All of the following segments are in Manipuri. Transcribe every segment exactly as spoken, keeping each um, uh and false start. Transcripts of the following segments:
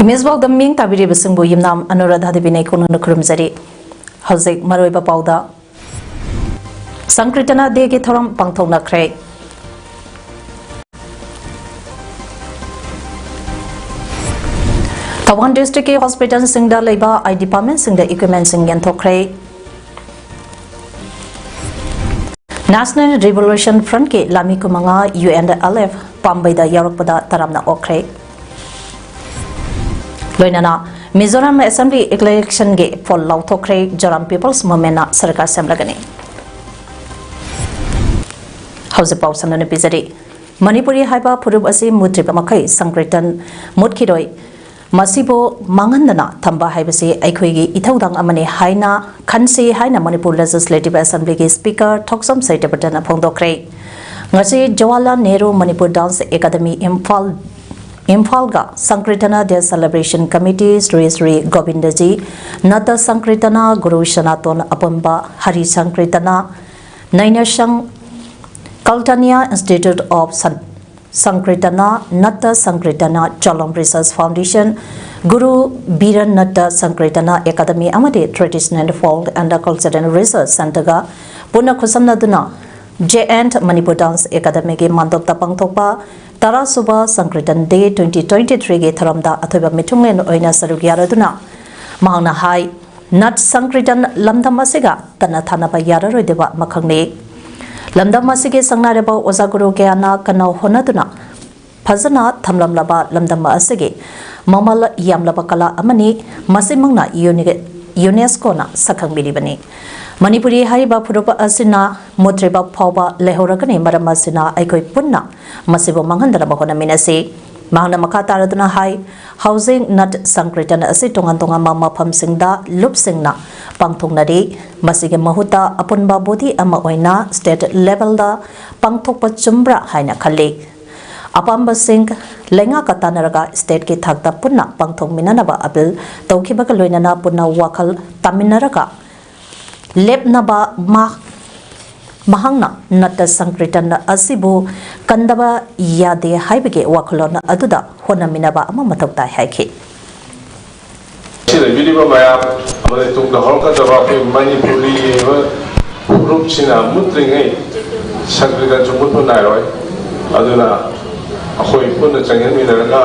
ꯏꯃꯦꯖ ꯄꯥꯎꯗꯝ ꯃꯤꯡ ꯇꯥꯕꯤꯔꯤꯕꯁꯤꯡꯕꯨ ꯌꯨꯝꯅꯥꯝ ꯑꯅꯨꯔꯥꯙꯥ ꯗꯦꯕꯤꯅ ꯏꯀꯣꯟꯅꯅ ꯈꯨꯔꯨꯝꯖꯔꯤ꯫ ꯍꯧꯖꯤꯛ ꯃꯔꯨꯑꯣꯏꯕ ꯄꯥꯎꯗ꯫ ꯁꯪꯀ꯭ꯔꯤꯇꯅ ꯗꯦꯒꯤ ꯊꯧꯔꯝ ꯄꯥꯡꯊꯣꯛꯅꯈ꯭ꯔꯦ꯫ ꯊꯧꯕꯥꯜ ꯗꯤꯁꯇ꯭ꯔꯤꯛꯀꯤ ꯍꯣꯁꯄꯤꯇꯥꯜꯁꯤꯡꯗ ꯂꯩꯕ ꯑꯥꯏ ꯗꯤꯄꯥꯔꯠꯃꯦꯟꯁꯤꯡꯗ ꯏꯀ꯭ꯋꯤꯞꯃꯦꯟꯁꯤꯡ ꯌꯦꯟꯊꯣꯛꯈ꯭ꯔꯦ꯫ ꯅꯦꯁꯅꯦꯜ ꯔꯤꯚꯣꯂꯨꯁꯟ ꯐ꯭ꯔꯟꯠꯀꯤ ꯂꯥꯟꯃꯤ ꯀꯨꯟꯃꯉꯥ ꯌꯨ ꯑꯦꯟ ꯑꯦꯜ ꯑꯦꯐ ꯄꯥꯝꯕꯩꯗ ꯌꯥꯎꯔꯛꯄꯗ ꯇꯔꯥꯝꯅ ꯑꯣꯛꯈ꯭ꯔꯦ꯫ ꯂꯣꯏꯅꯅ ꯃꯤꯖꯣꯔꯥꯝ ꯑꯦꯁꯦꯝꯕ꯭ꯂꯤ ꯏꯂꯦꯛꯁꯟꯒꯤ ꯄꯣꯜ ꯂꯥꯎꯊꯣꯛꯈ꯭ꯔꯦ꯫ ꯖꯣꯔꯥꯝ ꯄꯤꯄꯜꯁ ꯃꯨꯚꯃꯦꯟꯠꯅ ꯁꯔꯀꯥꯔ ꯁꯦꯝꯂꯒꯅꯤ꯫ ꯍꯧꯖꯤꯛ ꯄꯥꯎ ꯁꯟꯗꯣꯛꯅ ꯄꯤꯖꯔꯤ꯫ ꯃꯅꯤꯄꯨꯔꯤ ꯍꯥꯏꯕ ꯐꯨꯔꯨꯞ ꯑꯁꯤ ꯃꯨꯠꯇ꯭ꯔꯤꯕ ꯃꯈꯩ ꯁꯪꯀ꯭ꯔꯤꯇꯟ ꯃꯨꯠꯈꯤꯔꯣꯏ꯫ ꯃꯁꯤꯕꯨ ꯃꯥꯡꯍꯟꯗꯅ ꯊꯝꯕ ꯍꯥꯏꯕꯁꯤ ꯑꯩꯈꯣꯏꯒꯤ ꯏꯊꯧꯗꯥꯡ ꯑꯃꯅꯤ ꯍꯥꯏꯅ ꯈꯟꯁꯤ ꯍꯥꯏꯅ ꯃꯅꯤꯄꯨꯔ ꯂꯦꯖꯤꯁꯂꯦꯇꯤꯚ ꯑꯦꯁꯦꯝꯕ꯭ꯂꯤꯒꯤ ꯁ꯭ꯄꯤꯀꯔ ꯊꯣꯛꯆꯣꯝ ꯁꯩꯇꯕꯇꯅ ꯐꯣꯡꯗꯣꯛꯈ꯭ꯔꯦ꯫ ꯉꯁꯤ ꯖꯋꯥꯍꯔꯂꯥꯜ ꯅꯦꯍꯔꯨ ꯃꯅꯤꯄꯨꯔ ꯗꯥꯟꯁ ꯑꯦꯀꯥꯗꯃꯤ ꯏꯝꯐꯥꯜ, ꯏꯝꯐꯥꯜꯒ ꯁꯪꯀ꯭ꯔꯤꯇꯅ ꯗꯦ ꯁꯦꯂꯦꯕ꯭ꯔꯦꯁꯟ ꯀꯃꯤꯇꯤ ꯁ꯭ꯔꯤ ꯁ꯭ꯔꯤ ꯒꯣꯕꯤꯟꯗꯖꯤ ꯅꯠꯇ ꯁꯪꯀ꯭ꯔꯤꯇꯅ ꯒꯨꯔꯨ ꯁꯅꯥꯇꯣꯟ ꯑꯄꯨꯟꯕ ꯍꯔꯤ ꯁꯪꯀ꯭ꯔꯤꯇꯅ ꯅꯩꯅꯁꯪ ꯀꯜꯇꯅꯤꯌꯥ ꯏꯟꯁꯇꯤꯇ꯭ꯌꯨꯠ ꯑꯣꯐ ꯁꯟ-, ꯁꯪꯀ꯭ꯔꯤꯇꯅ ꯅꯠꯇ ꯁꯪꯀ꯭ꯔꯤꯇꯅ ꯆꯣꯂꯝ ꯔꯤꯁꯔꯁ ꯐꯥꯎꯟꯗꯦꯁꯟ, ꯒꯨꯔꯨ ꯕꯤꯔ ꯅꯠꯇ ꯁꯪꯀ꯭ꯔꯤꯇꯅ ꯑꯦꯀꯥꯗꯃꯤ ꯑꯃꯗꯤ ꯇ꯭ꯔꯦꯗꯤꯁꯅꯦꯜ ꯐꯣꯛ ꯑꯦꯟ ꯀꯜꯆꯔꯦꯜ ꯔꯤꯁꯔꯁ ꯁꯦꯟꯇꯔꯒ ꯄꯨꯟꯅ ꯈꯨꯠꯁꯝꯅꯗꯨꯅ ꯖꯦ ꯑꯦꯟ ꯃꯅꯤꯄꯨꯔ ꯗꯥꯟꯁ ꯑꯦꯀꯥꯗꯃꯤꯒꯤ ꯃꯥꯟꯗꯣꯞꯇ ꯄꯥꯡꯊꯣꯛꯄ ꯇꯔꯥꯁꯨꯕ ꯁꯪꯀ꯭ꯔꯤꯇꯟ ꯗꯦ ꯇ꯭ꯋꯦꯟꯇꯤ ꯇ꯭ꯋꯦꯟꯇꯤ ꯊ꯭ꯔꯤꯒꯤ ꯊꯧꯔꯝꯗ ꯑꯊꯣꯏꯕ ꯃꯤꯊꯨꯡꯂꯦꯟ ꯑꯣꯏꯅ ꯁꯔꯨꯛ ꯌꯥꯔꯗꯨꯅ ꯃꯍꯥꯛꯅ ꯍꯥꯏ, ꯅꯠ ꯁꯪꯀ꯭ꯔꯤꯇꯟ ꯂꯝꯗꯝ ꯑꯁꯤꯒ ꯇꯠꯅ ꯊꯥꯅꯕ ꯌꯥꯔꯔꯣꯏꯗꯕ ꯑꯃꯈꯛꯅꯤ꯫ ꯂꯝꯗꯝ ꯑꯁꯤꯒꯤ ꯁꯪꯅꯥꯏꯔꯕ ꯑꯣꯖꯥ ꯒꯨꯔꯨ ꯀꯌꯥꯅ ꯀꯟꯅ ꯍꯣꯠꯅꯗꯨꯅ ꯐꯖꯅ ꯊꯝꯂꯝꯂꯕ ꯂꯝꯗꯝ ꯑꯁꯤꯒꯤ ꯃꯃꯜ ꯌꯥꯝꯂꯕ ꯀꯂꯥ ꯑꯃꯅꯤ꯫ ꯃꯁꯤꯃꯛꯅ ꯌꯨꯅꯤ-, ꯌꯨꯅꯦꯁꯀꯣꯅ ꯁꯛꯈꯪꯕꯤꯔꯤꯕꯅꯤ꯫ ꯃꯅꯤꯄꯨꯔꯤ ꯍꯥꯏꯔꯤꯕ ꯐꯨꯔꯨꯞ ꯑꯁꯤꯅ ꯃꯨꯠꯇ꯭ꯔꯤꯕ ꯐꯥꯎꯕ ꯂꯩꯍꯧꯔꯒꯅꯤ, ꯃꯔꯝ ꯑꯁꯤꯅ ꯑꯩꯈꯣꯏ ꯄꯨꯟꯅ ꯃꯁꯤꯕꯨ ꯃꯥꯡꯍꯟꯗꯅꯕ ꯍꯣꯠꯅꯃꯤꯟꯅꯁꯤ꯫ ꯃꯍꯥꯛꯅ ꯃꯈꯥ ꯇꯥꯔꯗꯨꯅ ꯍꯥꯏ, ꯍꯧꯖꯤꯛ ꯅꯠ ꯁꯪꯀ꯭ꯔꯤꯇꯟ ꯑꯁꯤ ꯇꯣꯉꯥꯟ ꯇꯣꯉꯥꯟꯕ ꯃꯐꯝꯁꯤꯡꯗ ꯂꯨꯞꯁꯤꯡꯅ ꯄꯥꯡꯊꯣꯛꯅꯔꯤ꯫ ꯃꯁꯤꯒꯤ ꯃꯍꯨꯠꯇ ꯑꯄꯨꯟꯕ ꯕꯣꯗꯤ ꯑꯃ ꯑꯣꯏꯅ ꯁ꯭ꯇꯦꯠ ꯂꯦꯚꯦꯜꯗ ꯄꯥꯡꯊꯣꯛꯄ ꯆꯨꯝꯕ꯭ꯔꯥ ꯍꯥꯏꯅ ꯈꯜꯂꯤ꯫ ꯑꯄꯥꯝꯕꯁꯤꯡ ꯂꯩꯉꯥꯛꯀ ꯇꯥꯟꯅꯔꯒ ꯁ꯭ꯇꯦꯠꯀꯤ ꯊꯥꯛꯇ ꯄꯨꯟꯅ ꯄꯥꯡꯊꯣꯛꯃꯤꯟꯅꯅꯕ ꯑꯄꯤꯜ ꯇꯧꯈꯤꯕꯒ ꯂꯣꯏꯅꯅ ꯄꯨꯟꯅ ꯋꯥꯈꯜ ꯇꯥꯃꯤꯟꯅꯔꯒ ꯂꯦꯞꯅꯕ ꯃꯥ-, ꯃꯍꯥꯛꯅ ꯅꯠꯇ ꯁꯪꯀ꯭ꯔꯤꯇꯟ ꯑꯁꯤꯕꯨ ꯀꯟꯗꯕ ꯌꯥꯗꯦ ꯍꯥꯏꯕꯒꯤ ꯋꯥꯈꯜꯂꯣꯟ ꯑꯗꯨꯗ ꯍꯣꯠꯅꯃꯤꯟꯅꯕ ꯑꯃ ꯃꯊꯧ ꯇꯥꯏ ꯍꯥꯏꯈꯤ꯫ ꯁꯤ ꯂꯩꯕꯤꯔꯤꯕ ꯃꯌꯥꯝ ꯑꯃꯗꯤ ꯇꯨꯡꯗ ꯍꯧꯔꯛꯀꯗꯕ ꯑꯩꯈꯣꯏ ꯃꯅꯤꯄꯨꯔꯤ ꯑꯣꯏꯕ ꯐꯨꯔꯨꯞꯁꯤꯅ ꯃꯨꯠꯇ꯭ꯔꯤꯉꯩ ꯁꯪꯀ꯭ꯔꯤꯇꯟꯁꯨ ꯃꯨꯠꯄ ꯅꯥꯏꯔꯣꯏ꯫ ꯑꯗꯨꯅ ꯑꯩꯈꯣꯏ ꯄꯨꯟꯅ ꯆꯪꯁꯤꯟꯃꯤꯟꯅꯔꯒ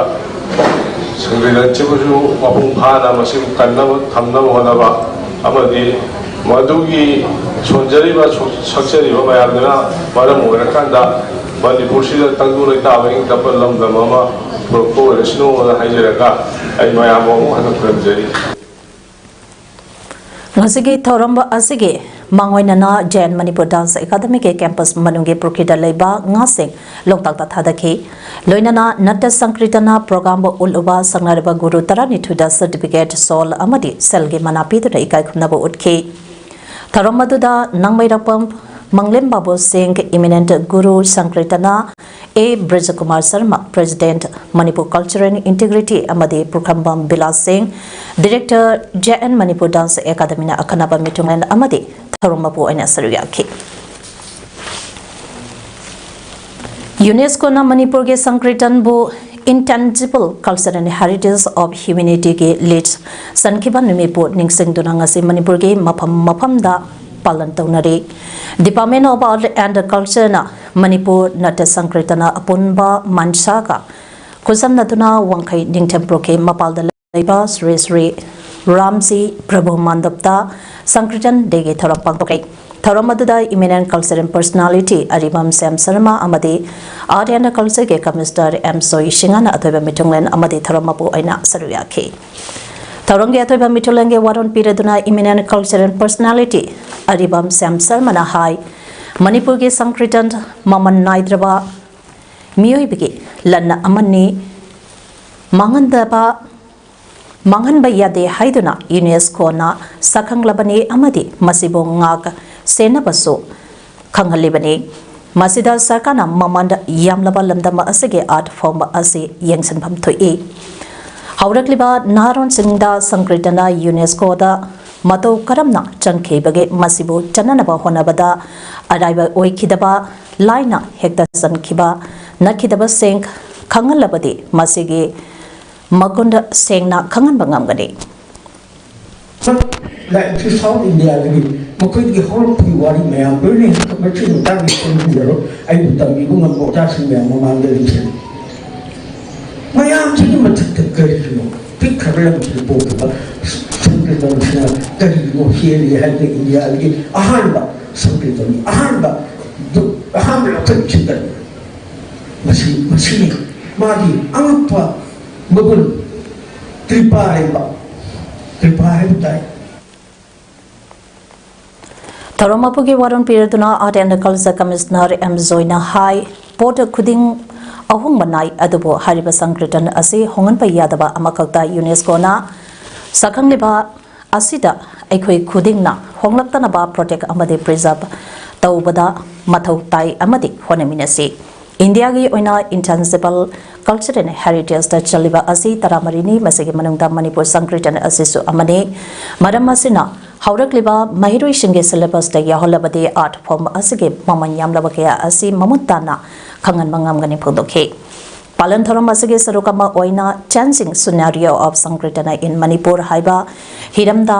ꯁꯪꯀ꯭ꯔꯤꯇꯟꯁꯤꯕꯨꯁꯨ ꯃꯄꯨꯡ ꯐꯥꯅ ꯃꯁꯤꯕꯨ ꯀꯟꯅꯕ ꯊꯝꯅꯕ ꯍꯣꯠꯅꯕ ꯑꯃꯗꯤ ꯃꯗꯨꯒꯤ ꯁꯣꯟꯖꯔꯤꯕ, ꯁꯣꯛ-, ꯁꯛꯆꯔꯤꯕ ꯃꯌꯥꯝꯗꯨꯅ ꯃꯔꯝ ꯑꯣꯏꯔꯀꯥꯟꯗ ꯃꯅꯤꯄꯨꯔꯁꯤꯗ ꯇꯪꯗꯨ ꯂꯩꯇꯥꯕ ꯏꯪ ꯇꯞꯄ ꯂꯝꯗꯝ ꯑꯃ ꯄꯨꯔꯛꯄ ꯑꯣꯏꯔꯁꯅꯨꯅ ꯍꯥꯏꯖꯔꯒ ꯑꯩ ꯃꯌꯥꯝꯕꯨ ꯑꯃꯨꯛ ꯍꯟꯅ ꯈꯨꯔꯨꯝꯖꯔꯤ꯫ ꯉꯁꯤꯒꯤ ꯊꯧꯔꯝ ꯑꯁꯤꯒꯤ ꯃꯥꯡꯑꯣꯏꯅꯅ ꯖꯦ ꯑꯦꯟ ꯃꯅꯤꯄꯨꯔ ꯗꯥꯟꯁ ꯑꯦꯀꯥꯗꯃꯤꯒꯤ ꯀꯦꯝꯄꯁ ꯃꯅꯨꯡꯒꯤ ꯄꯨꯈ꯭ꯔꯤꯗ ꯂꯩꯕ ꯉꯥꯁꯤꯡ ꯂꯣꯛꯇꯥꯛꯇ ꯊꯥꯗꯈꯤ꯫ ꯂꯣꯏꯅꯅ ꯅꯠꯇ ꯁꯪꯀ꯭ꯔꯤꯇꯅ ꯄ꯭ꯔꯣꯒ꯭ꯔꯥꯝꯕꯨ ꯎꯠꯂꯨꯕ ꯁꯛꯅꯔꯤꯕ ꯒꯨꯔꯨ ꯇꯔꯥꯅꯤꯊꯣꯏꯗ ꯁꯔꯇꯤꯐꯤꯀꯦꯠ, ꯁꯣꯜ ꯑꯃꯗꯤ ꯁꯦꯜꯒꯤ ꯃꯅꯥ ꯄꯤꯗꯨꯅ ꯏꯀꯥꯏ ꯈꯨꯝꯅꯕ ꯎꯠꯈꯤ꯫ ꯊꯧꯔꯝ ꯑꯗꯨꯗ ꯅꯪꯃꯩꯔꯛꯄꯝ ꯃꯪꯂꯦꯝ ꯕꯥꯕꯨ ꯁꯤꯡ, ꯏꯃꯤꯅꯦꯟꯠ ꯒꯨꯔꯨ ꯁꯪꯀ꯭ꯔꯤꯇꯅ A Brajakumar Sharma, president, Manipur cultural integrity ꯑꯃꯗꯤ ꯄꯨꯈ꯭ꯔꯝꯕꯝ Bilash Singh, director, J N Manipur dance ꯑꯦꯀꯥꯗꯃꯤꯅ ꯑꯈꯟꯅꯕ ꯃꯤꯊꯨꯡꯂꯦꯟ ꯑꯃꯗꯤ ꯊꯧꯔꯝ ꯃꯄꯨ ꯑꯣꯏꯅ ꯁꯔꯨꯛ ꯌꯥꯈꯤ꯫ ꯌꯨꯅꯦꯁꯀꯣꯅ ꯃꯅꯤꯄꯨꯔꯒꯤ ꯁꯪꯀ꯭ꯔꯤꯇꯟꯕꯨ Intangible Cultural Heritage of Humanityꯒꯤ ꯂꯤꯁ꯭ꯠ ꯆꯟꯈꯤꯕ ꯅꯨꯃꯤꯠꯄꯨ ꯅꯤꯡꯁꯤꯡꯗꯨꯅ ꯉꯁꯤ ꯃꯅꯤꯄꯨꯔꯒꯤ ꯃꯐꯝ ꯃꯐꯝꯗ ꯄꯥꯂꯟ ꯇꯧꯅꯔꯤ꯫ Department of Art and Cultureꯅ Manipur Natya ꯁꯪꯀ꯭ꯔꯤꯇꯅ ꯑꯄꯨꯟꯕ ꯃꯟꯁꯥꯒ ꯈꯨꯠꯁꯝꯅꯗꯨꯅ ꯋꯥꯡꯈꯩ ꯅꯤꯡꯊꯦꯝ ꯄꯨꯈ꯭ꯔꯤ ꯃꯄꯥꯜꯗ ꯂꯩꯕ ꯁ꯭ꯔꯤ ꯁ꯭ꯔꯤ ꯔꯥꯝꯖꯤ ꯄ꯭ꯔꯚꯨ ꯃꯟꯗꯞꯇ ꯁꯪꯀ꯭ꯔꯤꯇꯟ ꯗꯦꯒꯤ ꯊꯧꯔꯝ ꯄꯥꯡꯊꯣꯛꯈꯤ꯫ ꯊꯧꯔꯝ ꯑꯗꯨꯗ eminent cultural personality ꯑꯔꯤꯕꯝ ꯁ꯭ꯌꯥꯝ ꯁꯔꯃ ꯑꯃꯗꯤ Art and Cultureꯒꯤ Commissioner ꯑꯦꯝ ꯁꯣꯏ ꯁꯤꯡꯍꯅ ꯑꯊꯣꯏꯕ ꯃꯤꯊꯨꯡꯂꯦꯟ ꯑꯃꯗꯤ ꯊꯧꯔꯝ ꯃꯄꯨ ꯑꯣꯏꯅ ꯁꯔꯨꯛ ꯌꯥꯈꯤ꯫ ꯊꯧꯔꯝꯒꯤ ꯑꯊꯣꯏꯕ ꯃꯤꯊꯨꯂꯦꯟꯒꯤ ꯋꯥꯔꯣꯜ ꯄꯤꯔꯗꯨꯅ eminent cultural personality ꯑꯔꯤꯕꯝ ꯁ꯭ꯌꯥꯝ ꯁꯔꯃꯅ ꯍꯥꯏ, ꯃꯅꯤꯄꯨꯔꯒꯤ ꯁꯪꯀ꯭ꯔꯤꯇꯟ ꯃꯃꯜ ꯅꯥꯏꯗ꯭ꯔꯕ ꯃꯤꯑꯣꯏꯕꯒꯤ ꯂꯟ ꯑꯃꯅꯤ, ꯃꯥꯡꯍꯟꯗꯕ, ꯃꯥꯡꯍꯟꯕ ꯌꯥꯗꯦ ꯍꯥꯏꯗꯨꯅ ꯌꯨꯅꯦꯁꯀꯣꯅ ꯁꯛꯈꯪꯂꯕꯅꯤ ꯑꯃꯗꯤ ꯃꯁꯤꯕꯨ ꯉꯥꯛ ꯁꯦꯟꯅꯕꯁꯨ ꯈꯪꯍꯜꯂꯤꯕꯅꯤ꯫ ꯃꯁꯤꯗ ꯁꯔꯀꯥꯔꯅ ꯃꯃꯜ ꯌꯥꯝꯂꯕ ꯂꯝꯗꯝ ꯑꯁꯤꯒꯤ art form ꯑꯁꯤ ꯌꯦꯡꯁꯤꯟꯐꯝ ꯊꯣꯛꯏ꯫ ꯍꯧꯔꯛꯂꯤꯕ ꯅꯍꯥꯔꯣꯟꯁꯤꯡꯗ ꯁꯪꯀ꯭ꯔꯤꯇꯅ ꯌꯨꯅꯦꯁꯀꯣꯗ ꯃꯇꯧ ꯀꯔꯝꯅ ꯆꯪꯈꯤꯕꯒꯦ, ꯃꯁꯤꯕꯨ ꯆꯠꯅꯅꯕ ꯍꯣꯠꯅꯕꯗ ꯑꯔꯥꯏꯕ ꯑꯣꯏꯈꯤꯗꯕ, ꯂꯥꯏꯅ ꯍꯦꯛꯇ ꯆꯟꯈꯤꯕ ꯅꯠꯈꯤꯗꯕꯁꯤꯡ ꯈꯪꯍꯜꯂꯕꯗꯤ ꯃꯁꯤꯒꯤ ꯃꯒꯨꯟ ꯁꯦꯡꯅ ꯈꯪꯍꯟꯕ ꯉꯝꯒꯅꯤ꯫ ꯂꯥꯏꯔꯤꯛꯁꯤ ꯁꯥꯎꯠ ꯏꯟꯗꯤꯌꯥꯗꯒꯤ ꯃꯈꯣꯏꯗꯒꯤ ꯍꯧꯔꯛꯄꯒꯤ ꯋꯥꯔꯤ ꯃꯌꯥꯝ ꯂꯣꯏꯅ ꯃꯁꯤꯒꯤ ꯃꯇꯥꯡꯗ ꯈꯪꯍꯟꯖꯔꯣꯏ꯫ ꯑꯩꯕꯨ ꯇꯝꯕꯤꯕ ꯉꯝꯕ ꯑꯣꯖꯥꯁꯤꯡ ꯃꯌꯥꯝ ꯃꯃꯥꯡꯗ ꯂꯩꯖꯔꯤ꯫ ꯃꯌꯥꯝꯁꯤꯒꯤ ꯃꯊꯛꯇ ꯀꯔꯤꯒꯤꯅꯣ ꯄꯤꯛꯈ꯭ꯔꯕ ꯂꯝꯁꯤꯗ ꯄꯣꯛꯈꯤꯕ ꯁꯪꯀ꯭ꯔꯤꯇꯟꯁꯤꯅ ꯀꯔꯤꯒꯤꯅꯣ ꯍꯦꯜꯂꯤ ꯍꯥꯏꯕꯗ ꯏꯟꯗꯤꯌꯥꯗꯒꯤ ꯑꯍꯥꯟꯕ ꯁꯪꯀ꯭ꯔꯤꯇꯟ ꯑꯍꯥꯟꯕ ꯑꯍꯥꯟꯕ ꯂꯧꯈꯠꯈꯤꯕ ꯃꯁꯤ ꯃꯁꯤꯅꯤ꯫ ꯃꯥꯒꯤ ꯑꯉꯛꯄ ꯃꯒꯨꯟ ꯀ꯭ꯔꯤꯄꯥ ꯍꯥꯏꯕ ꯀ꯭ꯔꯤꯄꯥ ꯍꯥꯏꯕ ꯇꯥꯏ꯫ ꯊꯧꯔꯝ ꯑꯗꯨꯒꯤ ꯋꯥꯔꯣꯜ ꯄꯤꯔꯗꯨꯅ Art and Culture Commissioner M ꯖꯣꯏꯅ ꯍꯥꯏ, ꯄꯣꯠ ꯈꯨꯗꯤꯡ ꯑꯍꯣꯡꯕ ꯅꯥꯏ, ꯑꯗꯨꯕꯨ ꯍꯥꯏꯔꯤꯕ ꯁꯪꯀ꯭ꯔꯤꯇꯟ ꯑꯁꯤ ꯍꯣꯡꯍꯟꯕ ꯌꯥꯗꯕ ꯑꯃꯈꯛꯇ ꯌꯨꯅꯦꯁꯀꯣꯅ ꯁꯛꯈꯪꯂꯤꯕ ꯑꯁꯤꯗ ꯑꯩꯈꯣꯏ ꯈꯨꯗꯤꯡꯅ ꯍꯣꯡꯂꯛꯇꯅꯕ protect ꯑꯃꯗꯤ preserve ꯇꯧꯕꯗ ꯃꯊꯧ ꯇꯥꯏ ꯑꯃꯗꯤ ꯍꯣꯠꯅꯃꯤꯟꯅꯁꯤ꯫ ꯏꯟꯗꯤꯌꯥꯒꯤ ꯑꯣꯏꯅ intangible cultural heritageꯇ ꯆꯜꯂꯤꯕ ꯑꯁꯤ ꯇꯔꯥꯃꯔꯤꯅꯤ, ꯃꯁꯤꯒꯤ ꯃꯅꯨꯡꯗ ꯃꯅꯤꯄꯨꯔ ꯁꯪꯀ꯭ꯔꯤꯇꯟ ꯑꯁꯤꯁꯨ ꯑꯃꯅꯤ꯫ ꯃꯔꯝ ꯑꯁꯤꯅ ꯍꯧꯔꯛꯂꯤꯕ ꯃꯍꯩꯔꯣꯏꯁꯤꯡꯒꯤ syllabusꯇ ꯌꯥꯎꯍꯜꯂꯕꯗꯤ art form ꯑꯁꯤꯒꯤ ꯃꯃꯜ ꯌꯥꯝꯂꯕ ꯀꯌꯥ ꯑꯁꯤ ꯃꯃꯨꯠ ꯇꯥꯅ ꯈꯪꯍꯟꯕ ꯉꯝꯒꯅꯤ ꯐꯣꯡꯗꯣꯛꯈꯤ꯫ ꯄꯥꯂꯟ ꯊꯧꯔꯝ ꯑꯁꯤꯒꯤ ꯁꯔꯨꯛ ꯑꯃ ꯑꯣꯏꯅ Changing Scenario of Sankirtana in Manipur ꯍꯥꯏꯕ ꯍꯤꯔꯝꯗ